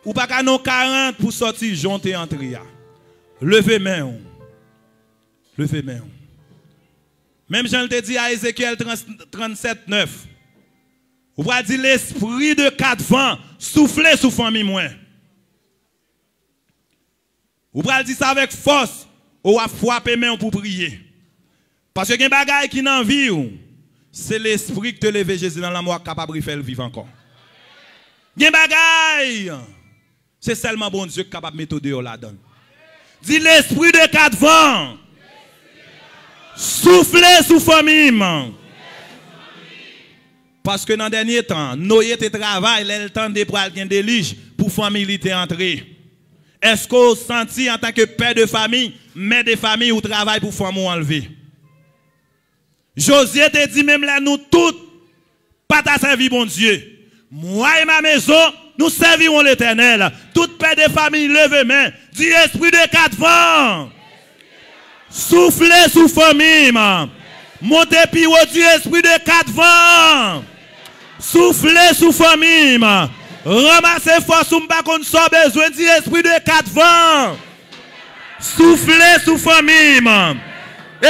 Ou pa ka nan karant pou sòti jan w te antre a. Leve men w. Leve men w. Menm jan l te di a Ezekyèl trant, trannsèt nèf. Ou pral di, lespri de kat van, soufle sou fanmi mwen. Ou pral di sa avèk fòs, ou ap frape men w pou priye. Paske gen bagay ki nan vi w, se lespri ki te leve Jezi nan lanmò a k kapab refè l viv ankò. Gen bagay, se sèlman Bondye ki kapab mete w deyò ladan l. Di, lespri de kat van, soufle sou fanmi m. Paske nan dènye tan, Noye te travay lè l tande pral gen delij pou fanmi li te antre. Èske w santi antanke pè de fami, mè de fami, ou travay pou fanmi w anlve? Jozye te di, menm lè nou tout pa ta sèvi Bondye, moi et ma maison, nous servirons l'Éternel. Tout pè de fami leve men, Di, espri de kat van, soufle sou fanmi m. Monte pi wo, di, espri de kat van, soufle sou fanmi m. Ranmase fòs ou, m pa konn sa w bezwen, di, espri de kat van, soufle sou fanmi m.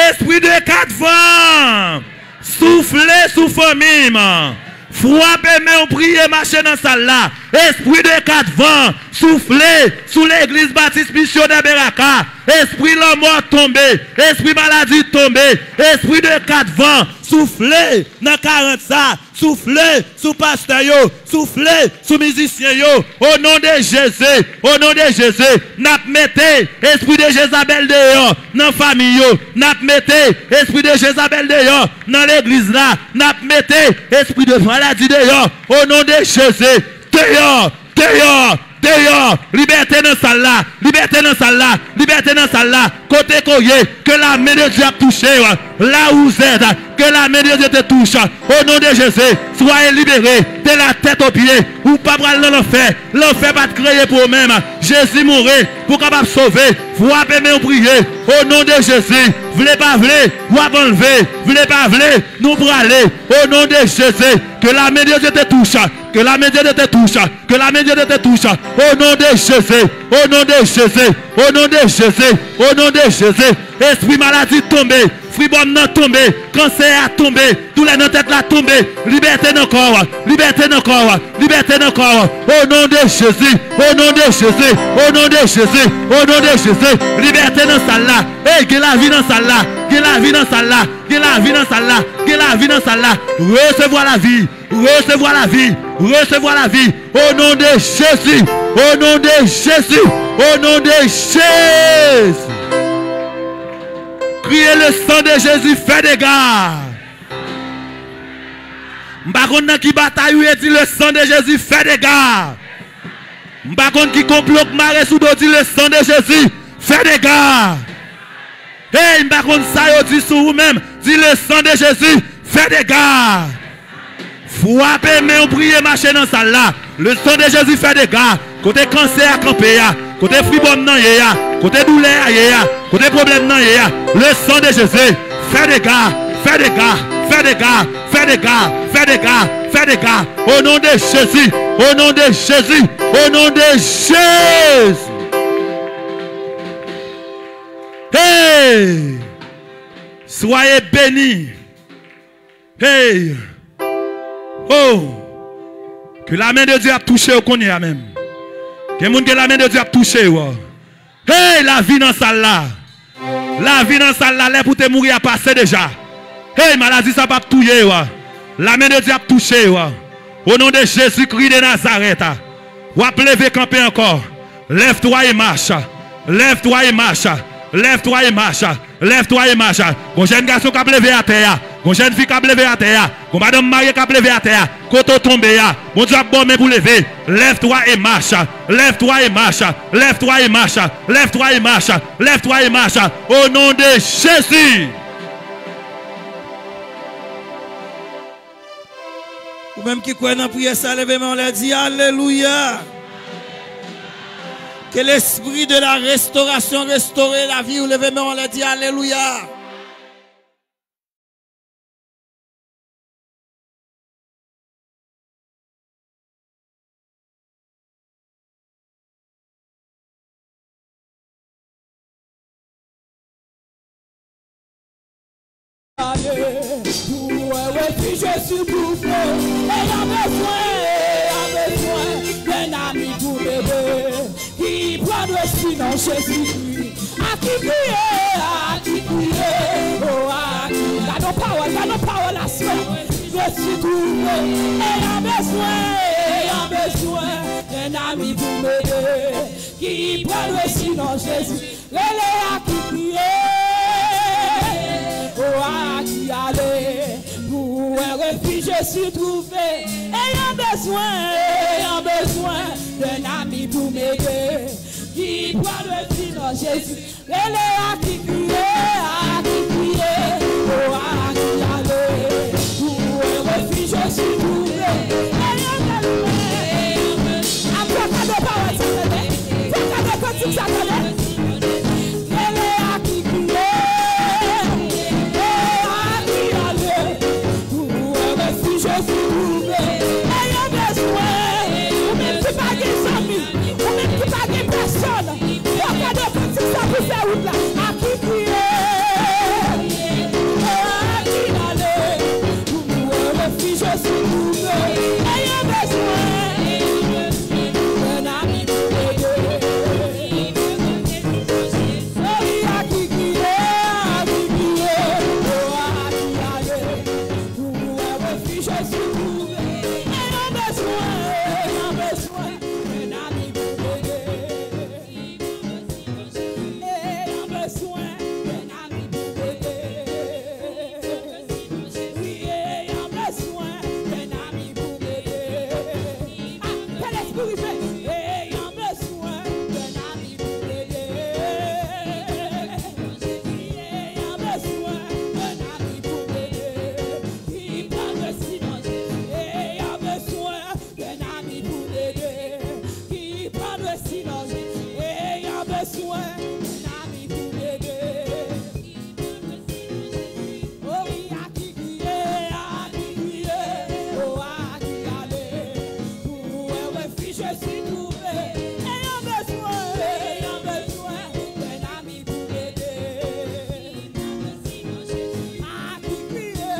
Espri de kat van, soufle sou fanmi m. Frape men w, priye, mache nan sal la. Espri de kat van, soufle sou legliz batis misyonè Beraka. Espri lanmò tonbe, espri maladi tonbe, espri de kat van, soufle nan karant sa. Soufle sou pastè yo, soufle sou mizisyen yo. O non de Jezi, o non de Jezi, n ap mete espri de Jezabèl deyò nan fanmi yo. N ap mete espri de Jezabèl deyò nan legliz la. N ap mete espri de maladi deyò. O non de Jezi, deyò, deyò, deyò. Libète nan sal la, libète nan sal la, libète nan sal la. Kote ke w ye, ke la men de Dye ap touche w. La ou zèt, ke la men de Dye te touche. O non de Jezi, swaye libere de la tèt o pye. Ou pa pral nan lanfè. Lanfè pa t kreye pou ou menm. Jezi mouri pou w kapab sove. Frape men w, priye. O non de Jezi, vle pa vle, w ap anlve. Vle pa vle, nou prale. O non de Jezi, ke la men de Dye te touche. Ke la men de Dye te touche. Ke la men de Dye te touche. O non de Jezi. O non de Jezi. O non de Jezi. O non de Jezi. Espri maladi tonbe. Fribòm nan tonbe. Kansè a tonbe. Doulè nan tèt la tonbe. Libète nan kò w. Libète nan kò w. Libète nan kò w. O non de Jezi. O non de Jezi. O non de Jezi. O non de Jezi. Libète nan sal la. Ey, gen lavi nan sal la. Gen lavi nan sal la. Gen lavi nan sal la. Gen lavi nan sal la. Resevwa lavi. Resevwa lavi. Resevwa lavi. O non de Jezi. O non de Jezi. O non de Jezi. Kriye, le sang de Jésus, fè dega. M pa konn nan ki batay ou ye, di, le sang de Jésus, fè dega. M pa konn ki konplo k mare sou do, di, le sang de Jésus, fè dega. Hey, m pa konn sa yo di sou ou menm. Di, le sang de Jésus, fè dega. Frape men w, priye, mache nan sal la. Le sang de Jésus, fè dega. Kote kansè a kanpe a, kote fribòm nan ye a, kote doulè a ye a, kote pwoblèm nan ye a. Le sang de Jésus, fè dega, fè dega, fè dega, fè dega, fè dega, fè dega. O non de Jezi, o non de Jezi, o non de Jezi. Hey! Soyez bénis. Hey! Oh! Ke la men de Dye ap touche w kounye a menm. Gen moun ke la men de Dye ap touche w. Hey! Lavi nan sal la. Lavi nan sal la, lè pou te mouri a pase deja. Hey! Maladi sa p ap touye w. La men de Dye ap touche w. O non de Jezi Kri de Nazarèt, w ap leve kanpe ankò. Lève-toi et marche. Lève-toi et marche. Lève-toi et marche. Lève-toi et marche. Gon jèn gason k ap leve atè a. Gon jèn fi k ap leve atè a. Gon madanm marye k ap leve atè a. Kote w tonbe a, Bondye ap ba w men pou leve. Lève-toi et marche. Lève-toi et marche. Lève-toi et marche. Lève-toi et marche. Lève-toi et marche. Au nom de Jésus. Ou menm ki kwè nan priyè sa, leve men w anlè, di, alelouya. Que l'esprit de la restauration restore lavi w. Leve men w anlè, di, alelouya. Pou wè refij Jezi twouve, e an bezwen, e an bezwen, d'un ami pou m ede, ki pran resi nan Jezi. A ki kriye, a ki kriye, o a ki. Gade yon pawòl, gade yon pawòl aswè. Jezi twouve, e an bezwen, e an bezwen, d'un ami pou m ede, ki pran resi nan Jezi. Rele a ki kriye, o a ki ale, pou wè refij Jezi twouve. E an bezwen, e an bezwen, d'un ami pou m ede, ki pran resi nan Jezi. Rele a ki kriye, a ki kriye, o a ki ale, pou wè refij Jezi twouve. E an bezwen, ap fè kado pawòl sa tande, fè kado kantik sa tande. Ayant besoin, ou menm ki pa gen zanmi, ou menm ki pa gen pèsonn, fò kado kantik sa pou fè wout la. A ki kriye, a ki ale, pou mwen refuge se trouve. Ayant besoin d'un ami pour m'aider. Oh wi, a ki kriye, a ki kriye, oh, a ki ale, pou mwen refuge se trouve. Ayant besoin, ayant besoin d'un ami pour m'aider. Ayant besoin d'un ami pour m'aider. Wi, ayant besoin d'un ami pour m'aider. Ah, ke Lespri rive. Ayant besoin d'un ami pour m'aider. Ayant besoin d'un ami pour m'aider. Qui prendrait si loin, ayant besoin d'un ami pour m'aider. Qui prendrait si loin, ayant besoin d'un ami pour m'aider. Oh wi, a ki kriye, a ki kriye, oh, a ki ale, pou mwen refuge se trouve. Ayant besoin, ayant besoin d'un ami pour m'aider. A ki kriye,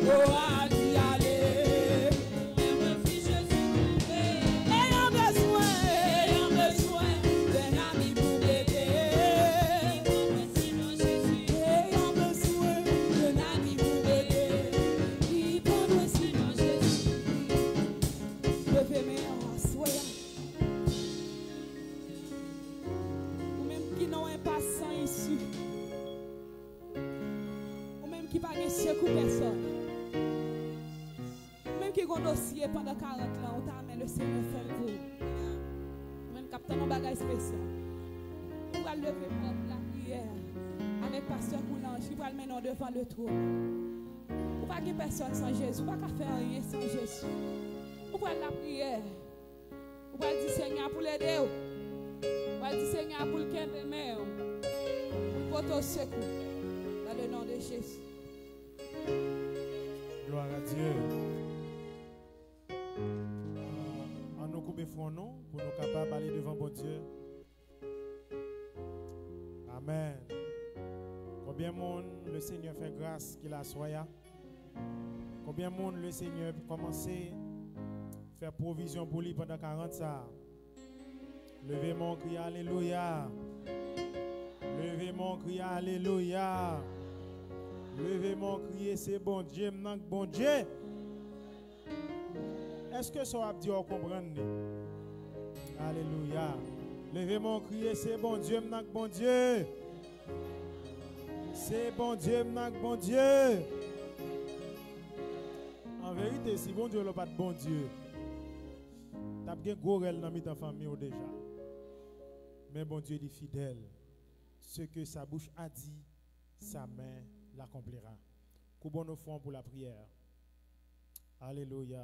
oh, a ki ale. Ayant besoin, ayant besoin d'un ami pour m'aider. Ayant besoin d'un ami pour m'aider. Qui prendrait si loin, Jésus. Leve men an aswè a. Ou menm ki nan yon enpas san isi. Ou menm ki pa gen sekou pèsonn. Ou menm ki gon dosye pandan karant lan, ou ta renmen Lesenyè fè l pou ou. Ou menm k ap tann yon bagay espesyal. Ou pral leve pwòp lapriyè avèk pastè Koulanj ki pral mennen w devan letwòn. Ou pa gen pèsonn san Jezi, ou pa ka fè anyen san Jezi. Ou pral lapriyè. Ou pral di Senyè a pou l ede w. Ou pral di Senyè a pou l kenbe men w. Pou l pote w sekou. Dans le nom de Jésus. Gloire à Dieu. An nou koupe fwon nou pou nou kapab ale devan Bondye. Amèn. Konbyen moun Lesenyè fè gras ki la aswè a? Konbyen moun Lesenyè kòmanse fè pwovizyon pou li pandan karant sa a? Leve men w, kriye alelouya. Leve men w, kriye alelouya. Leve men w, kriye se Bondye m nan k Bondye. Èske sa w ap di a w konprann li? Alelouya. Leve men w, kriye se Bondye m nan k Bondye. Se Bondye m nan k Bondye. An verite, si Bondye w lan pa t Bondye, t ap gen gwo rèl nan mitan fanmi w deja. Men Bondye li fidèl. Ce que sa bouche a dit, sa main l'accomplira. Koubon nou fwon pou lapriyè. Alelouya.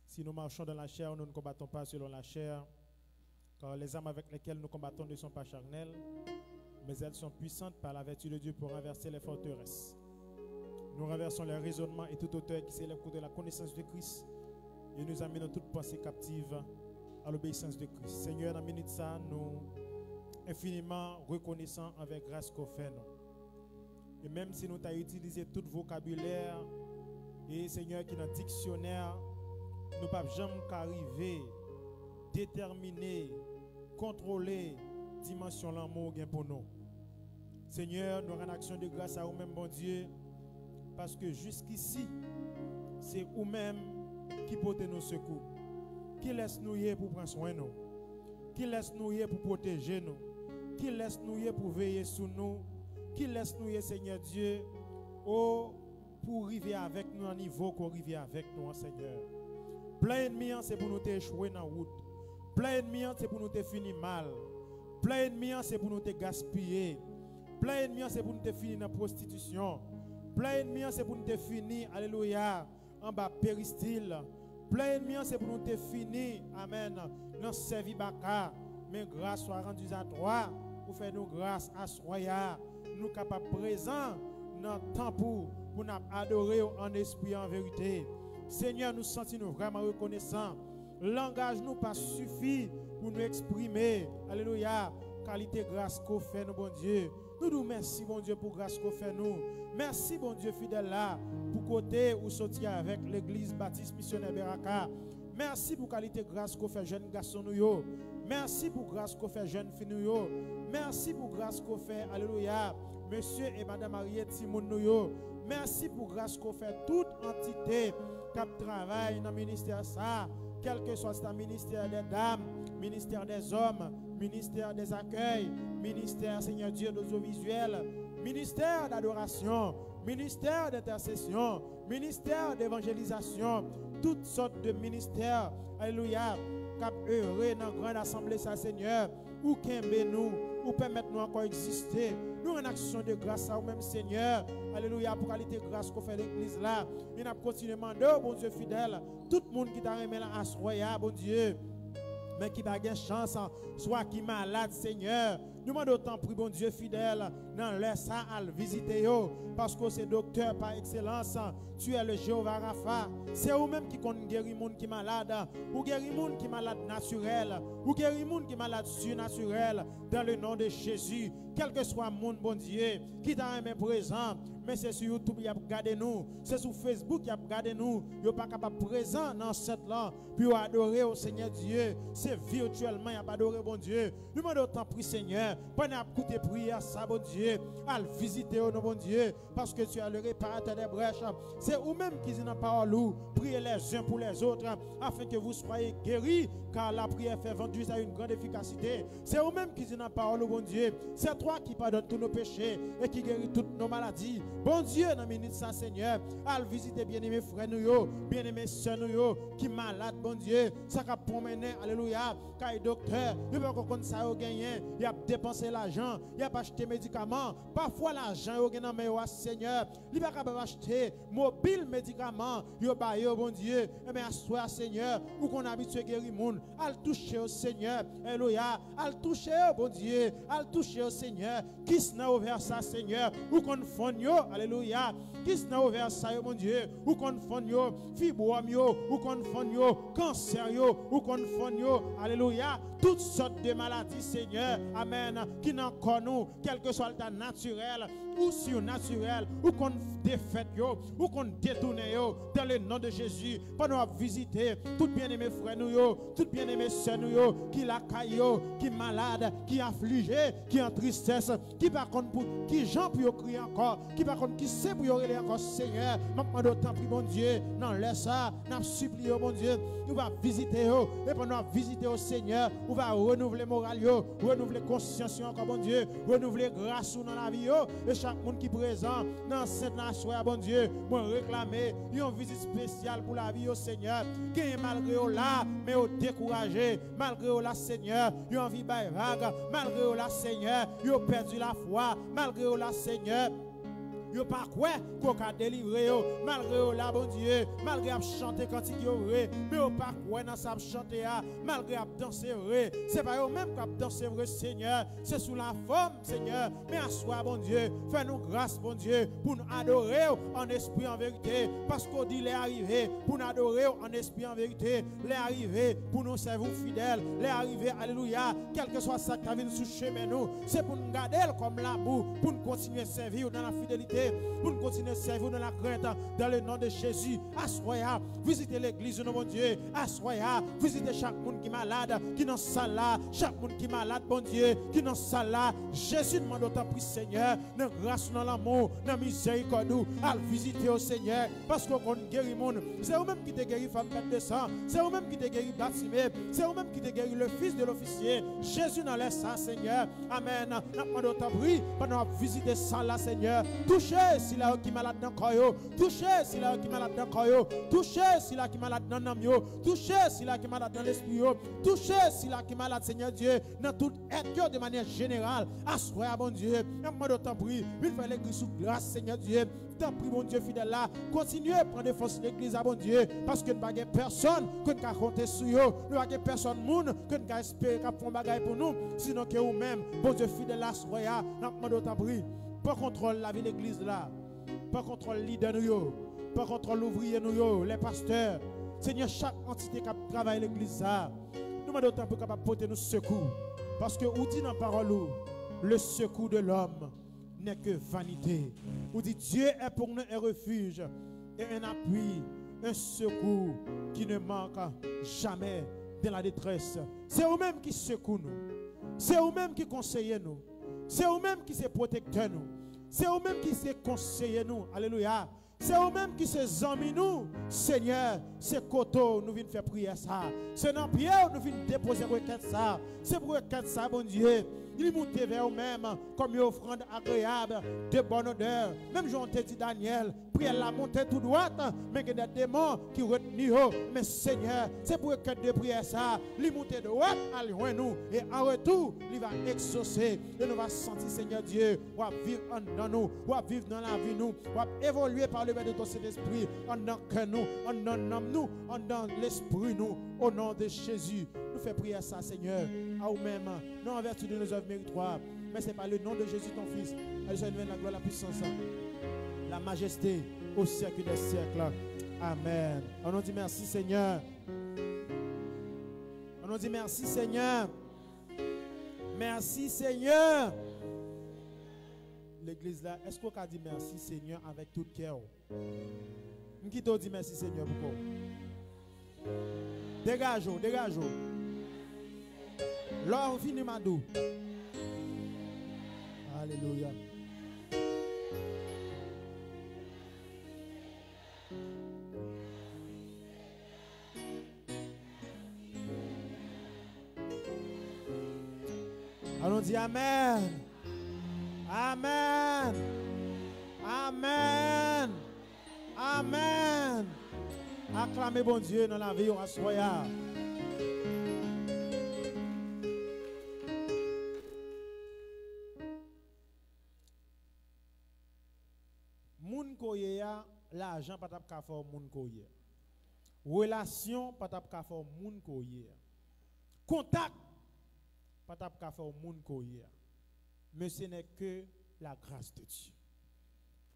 Si nous marchons dans la chair, nous ne combattons pas selon la chair, car les armes avec lesquelles nous combattons ne sont pas charnelles, mais elles sont puissantes par la vertu de Dieu pour renverser les forteresses. Nous renversons les raisonnements et toute hauteur qui s'élève contre la connaissance de Christ, et nous amenons toute pensée captive à l'obéissance de Christ. Senyè, nan minit sa, nou enfiniman rekonesan anvè gras ke w fè nou. E menm si nou ta itilize tout vokabilè e, Senyè, ki nan diksyonè, nou p ap janm ka rive detèmine, kontwole dimansyon lanmou w gen pou nou. Senyè, nou rann aksyon de gras a ou menm, Bondye, paske jiskisi, se ou menm ki pote nou sekou. Kilès nou ye pou pran swen nou? Kilès nou ye pou pwoteje nou? Kilès nou ye pou veye sou nou? Kilès nou ye, Senyè Dye, o, pou w rive avèk nou nan nivo ke w rive avèk nou an, Senyè? Plan ènmi an, se pou nou te echwe nan wout. Plan ènmi an, se pou nou te fini mal. Plan ènmi an, se pou nou te gaspiye. Plan ènmi an, se pou nou te fini nan pwostitisyon. Plan ènmi an, se pou nou te fini, alelouya, anba peristil. Plan ènmi an, se pou nou te fini, amèn, nan sèvi baka. Men grâce soit rendue à toi, ou fè nou gras aswè a. Nou kapab prezan nan tanp ou pou n ap adore w an espri, an verite. Senyè, nou santi nou vrèman rekonesan. Langaj nou pa sifi pou nou eksprime, alelouya, kalite gras ke w fè nou, Bondye. Nou di w mèsi, Bondye, pou gras ke w fè nou. Mèsi, Bondye fidèl la, pou kote ou soti avèk Legliz Batis Misyonè Beraka. Mèsi pou kalite gras ke w fè jèn gason nou yo. Mèsi pou gras ke w fè jèn fi nou yo. Mèsi pou gras ke w fè, alelouya, mesye e madanm marye, timoun nou yo. Mèsi pou gras ke w fè tout antite k ap travay nan ministè sa a, kèlkeswa se ta ministè dè dam, ministè dè zòm, ministè dè akèy, ministè, Senyè Dye, dè odyovizyèl, ministè dadorasyon, ministè dentèsesyon, ministè devanjelizasyon, tout sòt de ministè, alelouya, k ap evre nan gran asanble sa, Senyè. Ou kenbe nou, ou pèmèt nou ankò egziste. Nou rann aksyon de gras a ou menm, Senyè. Alelouya, pou kalite gras ke w fè legliz la. E n ap kontinye mande w, Bondye fidèl, tout moun ki ta renmen la aswè a, Bondye, men ki pa gen chans, swa ki malad, Senyè. Nou mande w tanpri, Bondye fidèl, nan lè sa, al vizite yo, paske w se doktè pa ekselans. Tu es le Jéhovah Rapha. Se ou menm ki konn geri moun ki malad. Ou geri moun ki malad natirèl. Ou geri moun ki malad sinatirèl. Dans le nom de Jésus. Kèlkeswa moun, Bondye, ki ta renmen prezan, men se sou YouTube y ap gade nou, se sou Facebook y ap gade nou, yo pa kapab prezan nan ansèt lan pou yo adore w, Senyè Dye. Se vityèlman y ap adore, Bondye. Nou mande w tanpri, Senyè, pandan y ap koute priyè sa, Bondye, al vizite yo, non, Bondye, parce que tu es le réparateur des brèches. Se ou menm ki di nan pawòl ou, priez les uns pour les autres, afin que vous soyez guéris, car la prière fervente duit à une grande efficacité. Se ou menm ki di nan pawòl ou, Bondye, c'est toi qui pardonnes tous nos péchés et qui guéris toutes nos maladies. Bondye, nan minit sa, Senyè, al vizite byeneme frè nou yo, byeneme sè nou yo, ki malad, Bondye, sa k ap pwomennen, alelouya, kay doktè, yo poko konn sa yo genyen, y ap depanse lajan, y ap achte medikaman, pafwa lajan yo gen nan men yo a, Senyè, li pa kapab achte mobil medikaman yo ba yo, Bondye. Enben, aswè a, Senyè, ou konn abitye geri moun, al touche yo, Senyè, alelouya, al touche yo, Bondye, al touche yo, Senyè. Kis nan ovè sa, Senyè, ou konn fonn yo, alelouya. Kis nan ovè sa yo, Bondye, ou konn fonn yo. Fibwòm yo, ou konn fonn yo. Kansè yo, ou konn fonn yo, alelouya. Tout sòt de maladi, Senyè, amèn, ki nan kò nou, kèlkeswa l ta natirèl ou sinatirèl, ou konn defèt yo, ou konn detounen yo, dans le nom de Jésus. Pandan w ap vizite tout byeneme frè nou yo, tout byeneme sè nou yo, ki lakay yo, ki malad, ki aflije, ki an tristès, ki pa konn pou ki jan pou yo kriye ankò, ki pa konn ki sen pou yo rele ankò, Senyè, m ap mande w tanpri, Bondye, nan lè sa a, n ap sipliye w, Bondye, ou va vizite yo, e pandan w ap vizite yo, Senyè, ou va renouvle moral yo, renouvle konsyans yo ankò, Bondye, renouvle gras ou nan lavi yo, e chak moun ki prezan nan ansèt la aswè a, Bondye, mwen reklame yon vizit espesyal pou lavi yo, Senyè. Genyen malgre yo la, men yo dekouraje. Malgre yo la, Senyè, yo anvi bay vag. Malgre yo la, Senyè, yo pèdi lafwa. Malgre yo la, Senyè, yo pa kwè ke w ka delivre yo. Malgre yo la, Bondye, malgre y ap chante kantik yo vre, men yo pa kwè nan sa y ap chante a. Malgre y ap danse vre, se pa yo menm k ap danse vre, Senyè. Se sou lafòm, Senyè. Men aswè a, Bondye, fè nou gras, Bondye, pou n adore w an espri, an verite, paske w di lè a rive pou n adore w an espri, an verite. Lè a rive pou nou sèvi w fidèl. Lè a rive, alelouya, kèlkeswa sa k ta vin sou chemen nou, se pou n gade l kòm labou, pou n kontinye sèvi w nan lafidelite, pou n kontinye sèvi w nan lakrent, dans le nom de Jésus. Aswè a, vizite legliz ou, non, Bondye. Aswè a, vizite chak moun ki malad, ki nan sal la, chak moun ki malad, Bondye, ki nan sal la. Jezi, n mande w tanpri, Senyè, nan gras ou, nan lanmou w, nan mizèrikòd ou, al vizite yo, Senyè, paske w konn geri moun. Se ou menm ki te geri fanm pèt de san, se ou menm ki te geri Batime, se ou menm ki te geri le fils de l'officier. Jezi, nan lè sa, Senyè, amèn, n ap mande w tanpri, pandan w ap vizite sal la, Senyè, touche sila yo ki malad nan kò yo, touche sila yo ki malad nan kò yo, touche sila ki malad nan nanm yo, touche sila ki malad nan lespri yo, touche sila ki malad, Senyè Dye, nan tout èt yo de manyè jeneral. Aswè a, Bondye, n ap mande w tanpri, vin fè legliz ou gras, Senyè Dye. Tanpri, Bondye fidèl la, kontinye pran defans legliz la, Bondye, paske n pa gen pèsonn ke n ka konte sou yo. Nou pa gen pèsonn moun ke n ka espere k ap fè yon bagay pou nou, sinon ke ou menm, Bondye fidèl la, aswè a, n ap mande w tanpri, pran kontwòl lavi legliz la. Pran kontwòl lidè nou yo. Pran kontwòl ouvriye nou yo, lè pastè. Senyè, chak antite k ap travay legliz sa a, nou mande w tanpri kapab pote nou sekou. Paske ou di nan pawòl ou, le secours de l'homme n'est que vanité. Ou di, Dieu est pour nous un refuge et un appui, un secours qui ne manque jamais dans la détresse. Se ou menm ki sekou nou. Se ou menm ki konseye nou. Se ou menm ki se pwotektè nou. Se ou menm ki se konseye nou. Alelouya. Se ou menm ki se zanmi nou, Senyè, se kote w nou vin fè priyè sa a. Se nan pye w nou vin depoze rekèt sa a. Se pou rekèt sa a, Bondye, li moute vè ou menm kòm yon ofrann agreyab de bòn odè. Menm jan w te di Danyèl, priyè l la monte tou dwat, men gen de demon ki retni yo. Men Senyè, se pou rekèt de priyè sa a, li moute dwat al jwenn ou. E an retou, li va egzose. E nou va santi, Senyè Dye, w ap viv anndan nou, w ap viv nan lavi nou, w ap evolye par le biais de ton Saint-Esprit, anndan kè nou, anndan nanm nou, anndan lespri nou, au nom de Jésus. Nou fè priyè sa, Senyè, a ou menm, non en vertu de nos œuvres méritoires, mais c'est par le nom de Jésus, ton Fils, à lui seul revienne la gloire, la puissance, la majesté au siècle des siècles. Amen. Ann nou di mèsi, Senyè. Ann nou di mèsi, Senyè. Mèsi, Senyè. Legliz la, èske w ka di mèsi, Senyè, avèk tout kè w? M kite w di mèsi, Senyè, pou kò w. Degaje w, degaje w. Lè w fini, m a di w. Alelouya. Alon di amèn. Amèn. Amèn. Amèn. Aklame Bondye nan lavi w aswè a. Moun ke w ye a, lajan pa t ap ka fè w moun ke w ye a. Relasyon pa t ap ka fè w moun ke w ye a. Kontak pa t ap ka fè w moun ke w ye a. Mais ce n'est que la grâce de Dieu.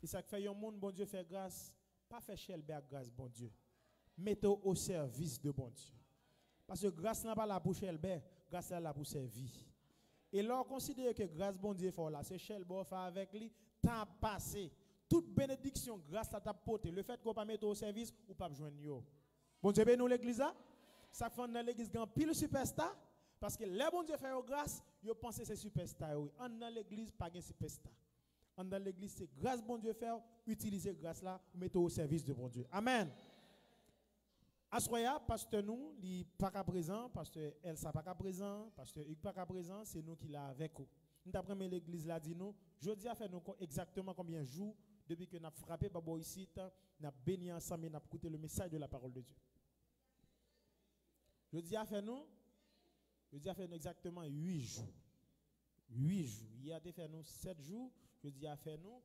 E sa k fè yon moun Bondye fè gras, pa fè chèlbè ak gras Bondye. Mete w o sèvis de Bondye. Paske gras la pa la pou chèlbè, gras la la pou sèvi. E lè w konsidere ke gras Bondye fè w la, se chèlbè w fè avèk li, tan ap pase. Tout benediksyon gras la t ap pote, lefètke w pa mete w o sèvis, ou p ap jwenn yo. Bondye beni w, legliz la. Sa k fè anndan legliz gen anpil sipèsta, paske lè Bondye fè yo gras, yo panse se sipèsta yo ye. Anndan legliz pa gen sipèsta. Anndan legliz, se gras Bondye fè w, itilize gras la, ou mete w o sèvis de Bondye. Amèn. Aswè a, pastè nou, li pa ka prezan, pastè Elsa pa ka prezan, pastè Hugues pa ka prezan, se nou ki la avèk ou. M t ap renmen legliz la di nou, jodi a fè nou kon-, egzakteman konbyen jou depi ke n ap frape pa bò isit, n ap beni ansanm e n ap koute le message de la parole de Dieu. Jodi a fè nou, jodi a fè nou egzakteman uit jou. Uit jou. Yè te fè nou sèt jou, jodi a fè nou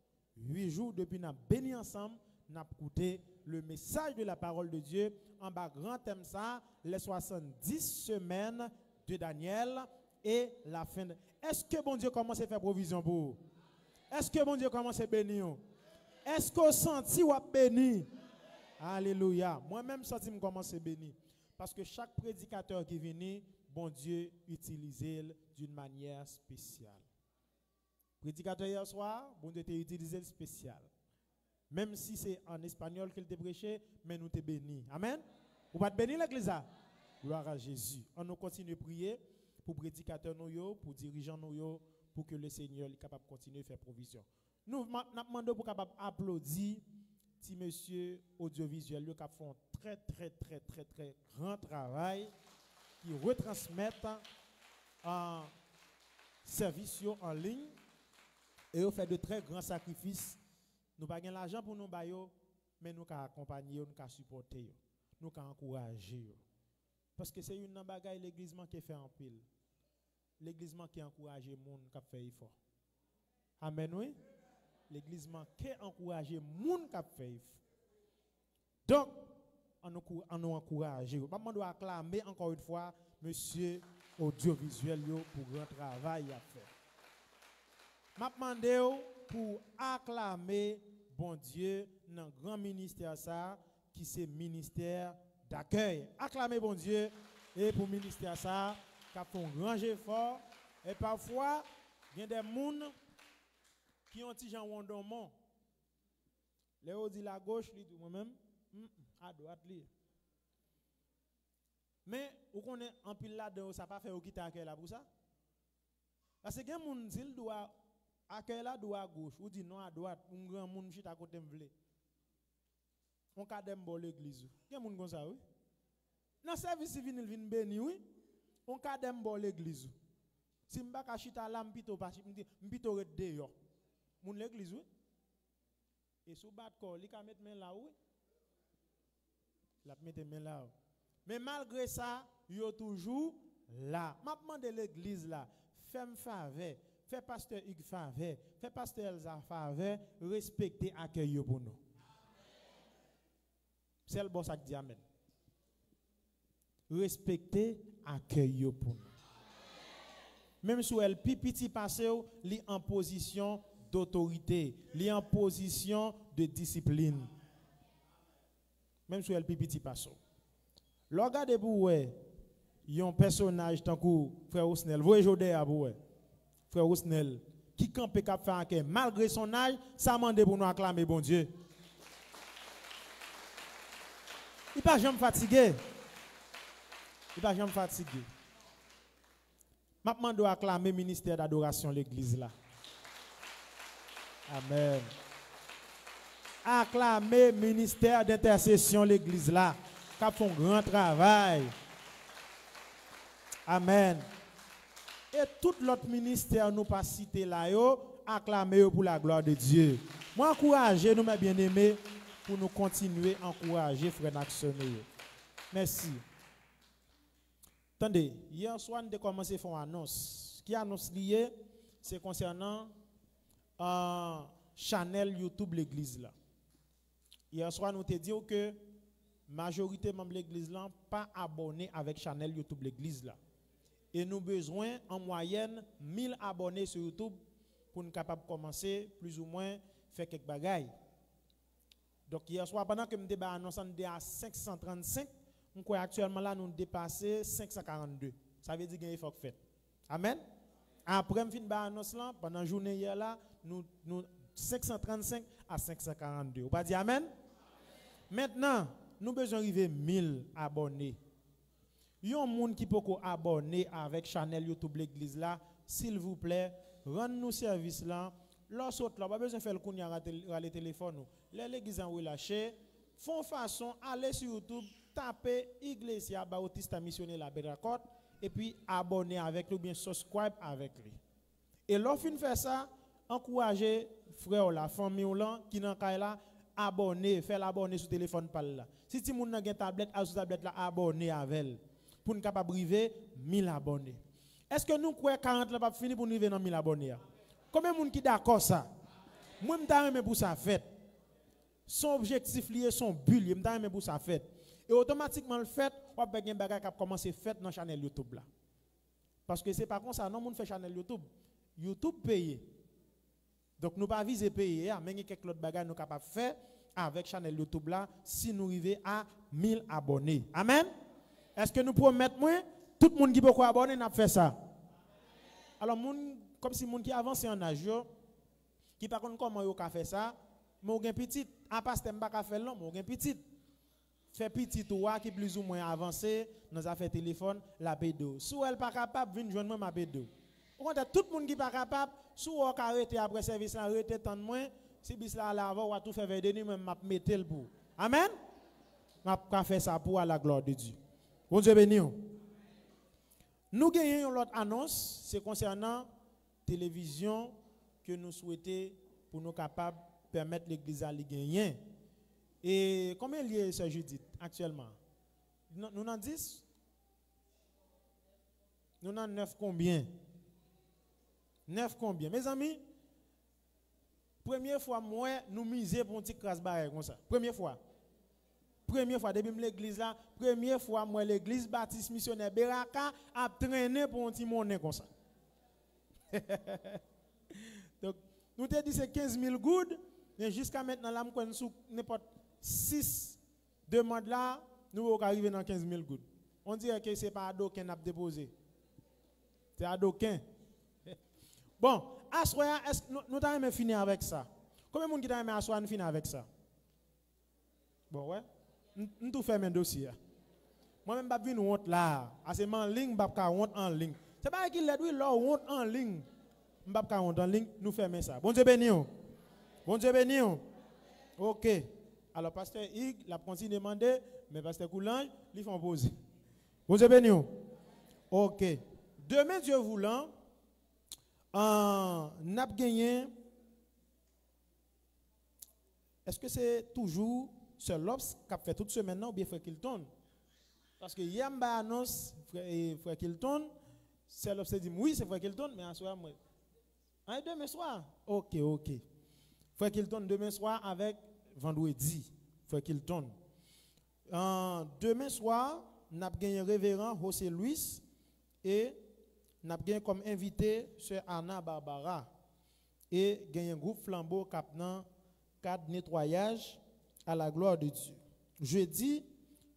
uit jou depi n ap beni ansanm, n ap koute le message de la parole de Dieu anba gran tèm sa, les soixante-dix semaines de Daniel et la fin de... Èske Bondye kòmanse fè pwovizyon pou ou? Èske Bondye kòmanse beni w? Èske w santi w ap beni? Alelouya. Mwen menm santi m kòmanse beni. Paske chak predikatè ki vini, Bondye itilize l d'une manière spéciale. Predikatè yè swa, Bondye te itilize l espesyal. Menm si se an espanyòl ke l te preche, men nou te beni. Amèn. Ou pa t beni legliz la? Gloire à Jésus. Ann nou kontinye priye pou predikatè nou yo, pou dirijan nou yo, pou ke le Senyè li kapab kontinye fè pwovizyon. Nou, m ap, n ap mande w pou kapab aplodi ti mesye odyovizyèl yo k ap fè yon trè, trè, trè, trè, trè gran travay, ki retransmèt, ah, sèvis yo an liy, e yo fè de trè gran sakrifis. Nou pa gen lajan pou nou ba yo, men nou ka akonpanye yo, nou ka sipòte yo, nou ka ankouraje yo. Paske se youn nan bagay legliz manke fè anpil. Legliz manke ankouraje moun k ap fè efò. Amèn, wi. Legliz manke ankouraje moun k ap fè efò. Donk, ann nou kou-, ann nou ankouraje yo. M ap mande w aklame ankò yon fwa mesye odyovizyèl yo pou gran travay y ap fè. M ap mande w pou aklame Bondye nan gran ministè sa a, ki se ministè dakèy. Aklame Bondye e pou ministè sa a k ap fè yon gran jefò. E pafwa, gen de moun ki yon ti jan wondonmon. Lè yo di lagoch, li di mwen menm, "Mm, mm, adwat li ye." Men, ou konnen, anpil ladan yo, sa pa fè yo kite akèy la pou sa. Paske gen moun, si l dwe akèy la, dwe agoch, ou di non, adwat, yon granmoun m chita kote m vle. Yon kadè m ba w legliz ou. Gen moun konsa, wi. Nan sèvis li vini, l vin beni, wi. Yon kadè m ba w legliz ou. Si m pa ka chita la, m pito pa chi-, m di, m pito ret deyò. Moun legliz, wi. E si w bat kò, li ka met men la, wi. L ap mete men la, wi. Men malgre sa, yo toujou la. M ap mande legliz la, fè m favè, fè pastè Hugues favè, fè pastè Elsa favè, respekte akèy yo pou nou. Sèl bòs ak di amèn. Respekte akèy yo pou nou. Menm si w wè l pi piti pase w, li an pozisyon dotorite, li an pozisyon de disiplin. Menm si w wè l pi piti pase w. Lè w gade pou w wè yon pèsonaj tankou frè Osnel, voye je w dèyè a pou w wè. Frè Osnel, ki kanpe k ap fè akèy malgre son aj, sa mande pou nou aklame Bondye. Li pa janm fatige. Li pa janm fatige. M ap mande w aklame ministè dadorasyon legliz la. Amèn. Aklame ministè dentèsesyon legliz la, k ap fè yon gran travay. Amèn. E tout lòt ministè nou pa site la yo, aklame yo pou laglwa de Dye. Mwen ankouraje nou, mè byeneme, pou nou kontinye ankouraje frè n ak sè nou yo. Mèsi. Tande, yè swa n te kòmanse fè yon anons. Ki anons li ye? Se konsènan, ah, chanèl YouTube legliz la. Yè swa, nou te di w ke majorite manm legliz lan pa abòne avèk chanèl YouTube legliz la. E nou bezwen, an mwayèn, mil abòne sou YouTube pou n kapab kòmanse, plizoumwen, fè kèk bagay. Donk, yè swa, pandan ke m te bay anons lan, n te a senk san trannsenk, m kwè aktyèlman la, nou depase senk san karannde. Sa vle di gen efò k fèt. Amèn. Apre m fin bay anons lan, pandan jounen yè la, nou, nou senk san trannsenk a senk san karannde. Ou pa di amèn? Mentnan, nou bezwen rive mil abòne. Yon moun ki poko abòne avèk chanèl YouTube legliz la, silvouplè, rann nou sèvis lan. Lè w sot la, w pa bezwen fè l kounye a, rate, rale telefòn ou. Lè legliz lan relache, fè yon fason, ale sou YouTube, tape Iglesia Bautista Misiones La Beracot, epi abòne avèk li oubyen subscribe avèk li. E lè w fin fè sa, ankouraje frè w la, fanmi w lan ki nan kay la, abòne, fè l abòne sou telefòn pa l la. Si timoun nan gen tablèt, al sou tablèt la, abòne avè l. Pou n kapab rive mil abòne. Èske nou kwè karant lan p ap fini pou n rive nan mil abòne a? Konbyen moun ki dakò sa? Mwen, m ta renmen pou sa fèt. Se yon objektif li ye, se yon bi li ye, m ta renmen pou sa fèt. E otomatikman l fèt, w ap wè gen bagay k ap kòmanse fèt nan chanèl YouTube la. Paske se pa konsa non moun fè chanèl YouTube. YouTube peye. Donk nou pa vize peye a, men gen kèk lòt bagay nou kapab fè avèk chanèl YouTube la si nou rive a mil abòne. Amèn? Èske nou pwomèt mwen, tout moun ki poko abòne, n ap fè sa? Alò, moun, kòmsi moun ki avanse an aj yo, ki pa konn kòman yo ka fè sa, men w gen pitit. A, pastè, m pa ka fè l non, men w gen pitit. Fè pitit ou a ki plizoumwen avanse nan zafè telefòn, l ap ede w. Si w wè l pa kapab, vin jwenn mwen, m ap ede w. Okontrè, tout moun ki pa kapab, si w wè w ka rete apre sèvis la, rete tann mwen. Si bis la ale avè w, w a tou fè vèy de nwi, mwen, m ap mete l pou ou. Amèn? M ap ka fè sa pou w, à la gloire de Dieu. Bondye beni w. Nou genyen yon lòt anons, se konsènan televizyon ke nou swete pou nou kapab pèmèt legliz la li genyen. E konbyen l ye, sè Judith, aktyèlman? Nou, nou nan dis? Nou nan nèf konbyen? Nèf konbyen? Mezanmi, premye fwa m wè nou mize pou yon ti kras bagay konsa. Premye fwa. Premye fwa, depi m legliz la, premye fwa m wè legliz batis misyonè Beraka ap trennen pou yon ti monnen konsa. Donk, nou te di se kenz mil goud, Men jiska mentnan la, m kwè n sou nenpòt sis demann la, nou poko ka rive nan kenz mil goud. On dirè ke se pa adoken n ap depoze. Se adoken. Bon, aswè a, èske nou, nou ta renmen fini avèk sa? Konbyen moun ki ta renmen aswè a n fini avèk sa? Bon, wè. M, m tou fèmen dosye a. Mwen menm m p ap vin wont la. Ase m anliy, m p ap ka wont anliy. Se bagay ki lèd wi, lè w wont anliy. M p ap ka wont anliy, nou fèmen sa. Bondye beni w. Bondye beni w. Ok. Alò, pastè Ig, l ap kontinye mande, men pastè Koulanj, li fè yon poze. Bondye beni w. Ok. Demen, Dye voulan, an, n ap genyen, èske se toujou Sè Lobs k ap fè tout semèn nan oubyen Frè Kilton? Paske yè m bay anons, Frè, e, Frè Kilton, Sè Lobs te di m, wi, se Frè Kilton, men aswè a mwen. An, e demen swa? Ok, ok. Frè Kilton demen swa avèk vandredi. Frè Kilton. An, demen swa, n ap genyen Reveran José Luis e n ap genyen kòm envite Sè Ana Barbara. E genyen gwoup Flanbo k ap nan kad netwayaj à la gloire de Dieu. Jedi,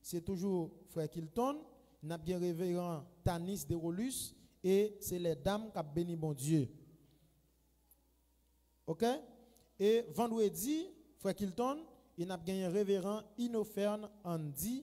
se toujou Frè Kilton, n ap gen Reveran Tanis Derolus e se lè dam k ap beni Bondye. Ok? E vandredi, Frè Kilton, e n ap genyen Reveran Inofern Andy,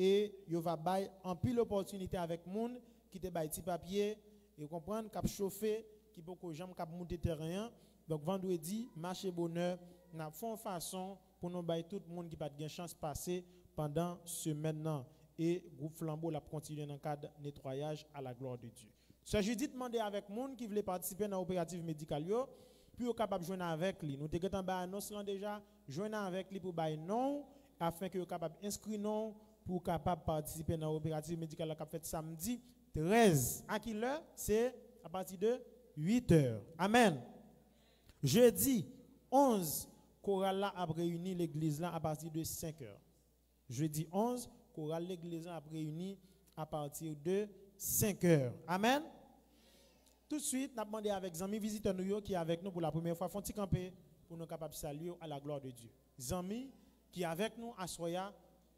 e yo va bay anpil opòtinite avèk moun ki te bay ti papye, e konprann, k ap chofe, ki poko janm k ap moute tèren an. Donk, vandredi, mache bonè, n ap fè yon fason pou nou bay tout moun ki pa t gen chans pase pandan semèn nan. E gwoup Flanbo l ap kontinye nan kad netwayaj à la gloire de Dieu. Sè Judith mande avèk moun ki vle patisipe nan operatif medikal yo, pou yo kapab jwenn avèk li. Nou te gentan bay anons lan deja, jwenn avèk li pou bay non w, afenke yo kapab enskri non w pou w kapab patisipe nan operatif medikal la k ap fèt samdi trèz. A ki lè? Se apati de uit è. Amèn. Jedi onz, koral la ap reyini legliz la apati de senk è. Jedi onz, koral legliz la ap reyini apati de senk è. Amèn. Toutswit, n ap mande avèk zanmi vizitè nou yo ki avèk nou pou la premyè fwa, fè yon ti kanpe pou nou kapab salye w à la gloire de Dieu. Zanmi ki avèk nou aswè a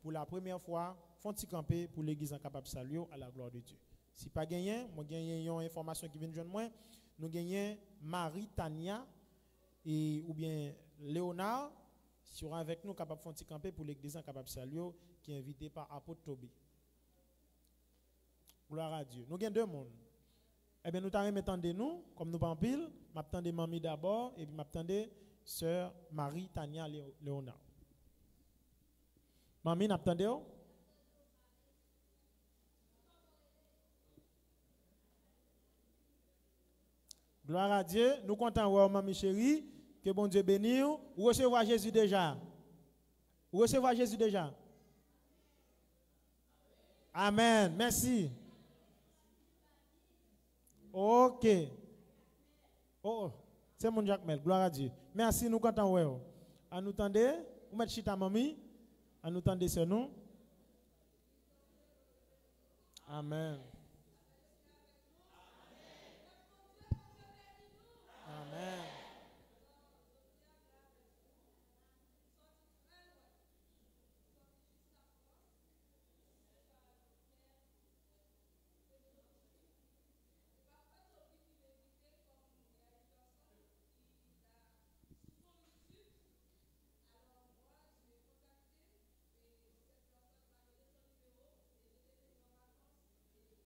pou la premyè fwa, fè yon ti kanpe pou legliz lan kapab salye w à la gloire de Dieu. Si pa genyen, mwen genyen yon enfòmasyon ki vin jwenn mwen. Nou genyen Marie Tania e, oubyen Léonard, si w avèk nou, kapab fè yon ti kanpe pou legliz lan kapab salye w, ki envite pa Apot Toby. Glwa a Dye. Nou gen de moun. Ebyen, nou ta renmen tande nou, kòm nou pa anpil, m ap tande manmi dabò, epi m ap tande sè Marie Tania Léo-, Léonard. Manmi, n ap tande w? Glwa a Dye, nou kontan wè w, manmi cheri. Ke Bondye beni w. Ou resevwa Jezi deja? Ou resevwa Jezi deja? Amèn. Mèsi. Ok. Oh, oh. Se moun Jakmèl. Glwa a Dye. Mèsi, nou kontan wè w. An nou tande. Ou mèt chita, manmi. An nou tande sè nou. Amèn.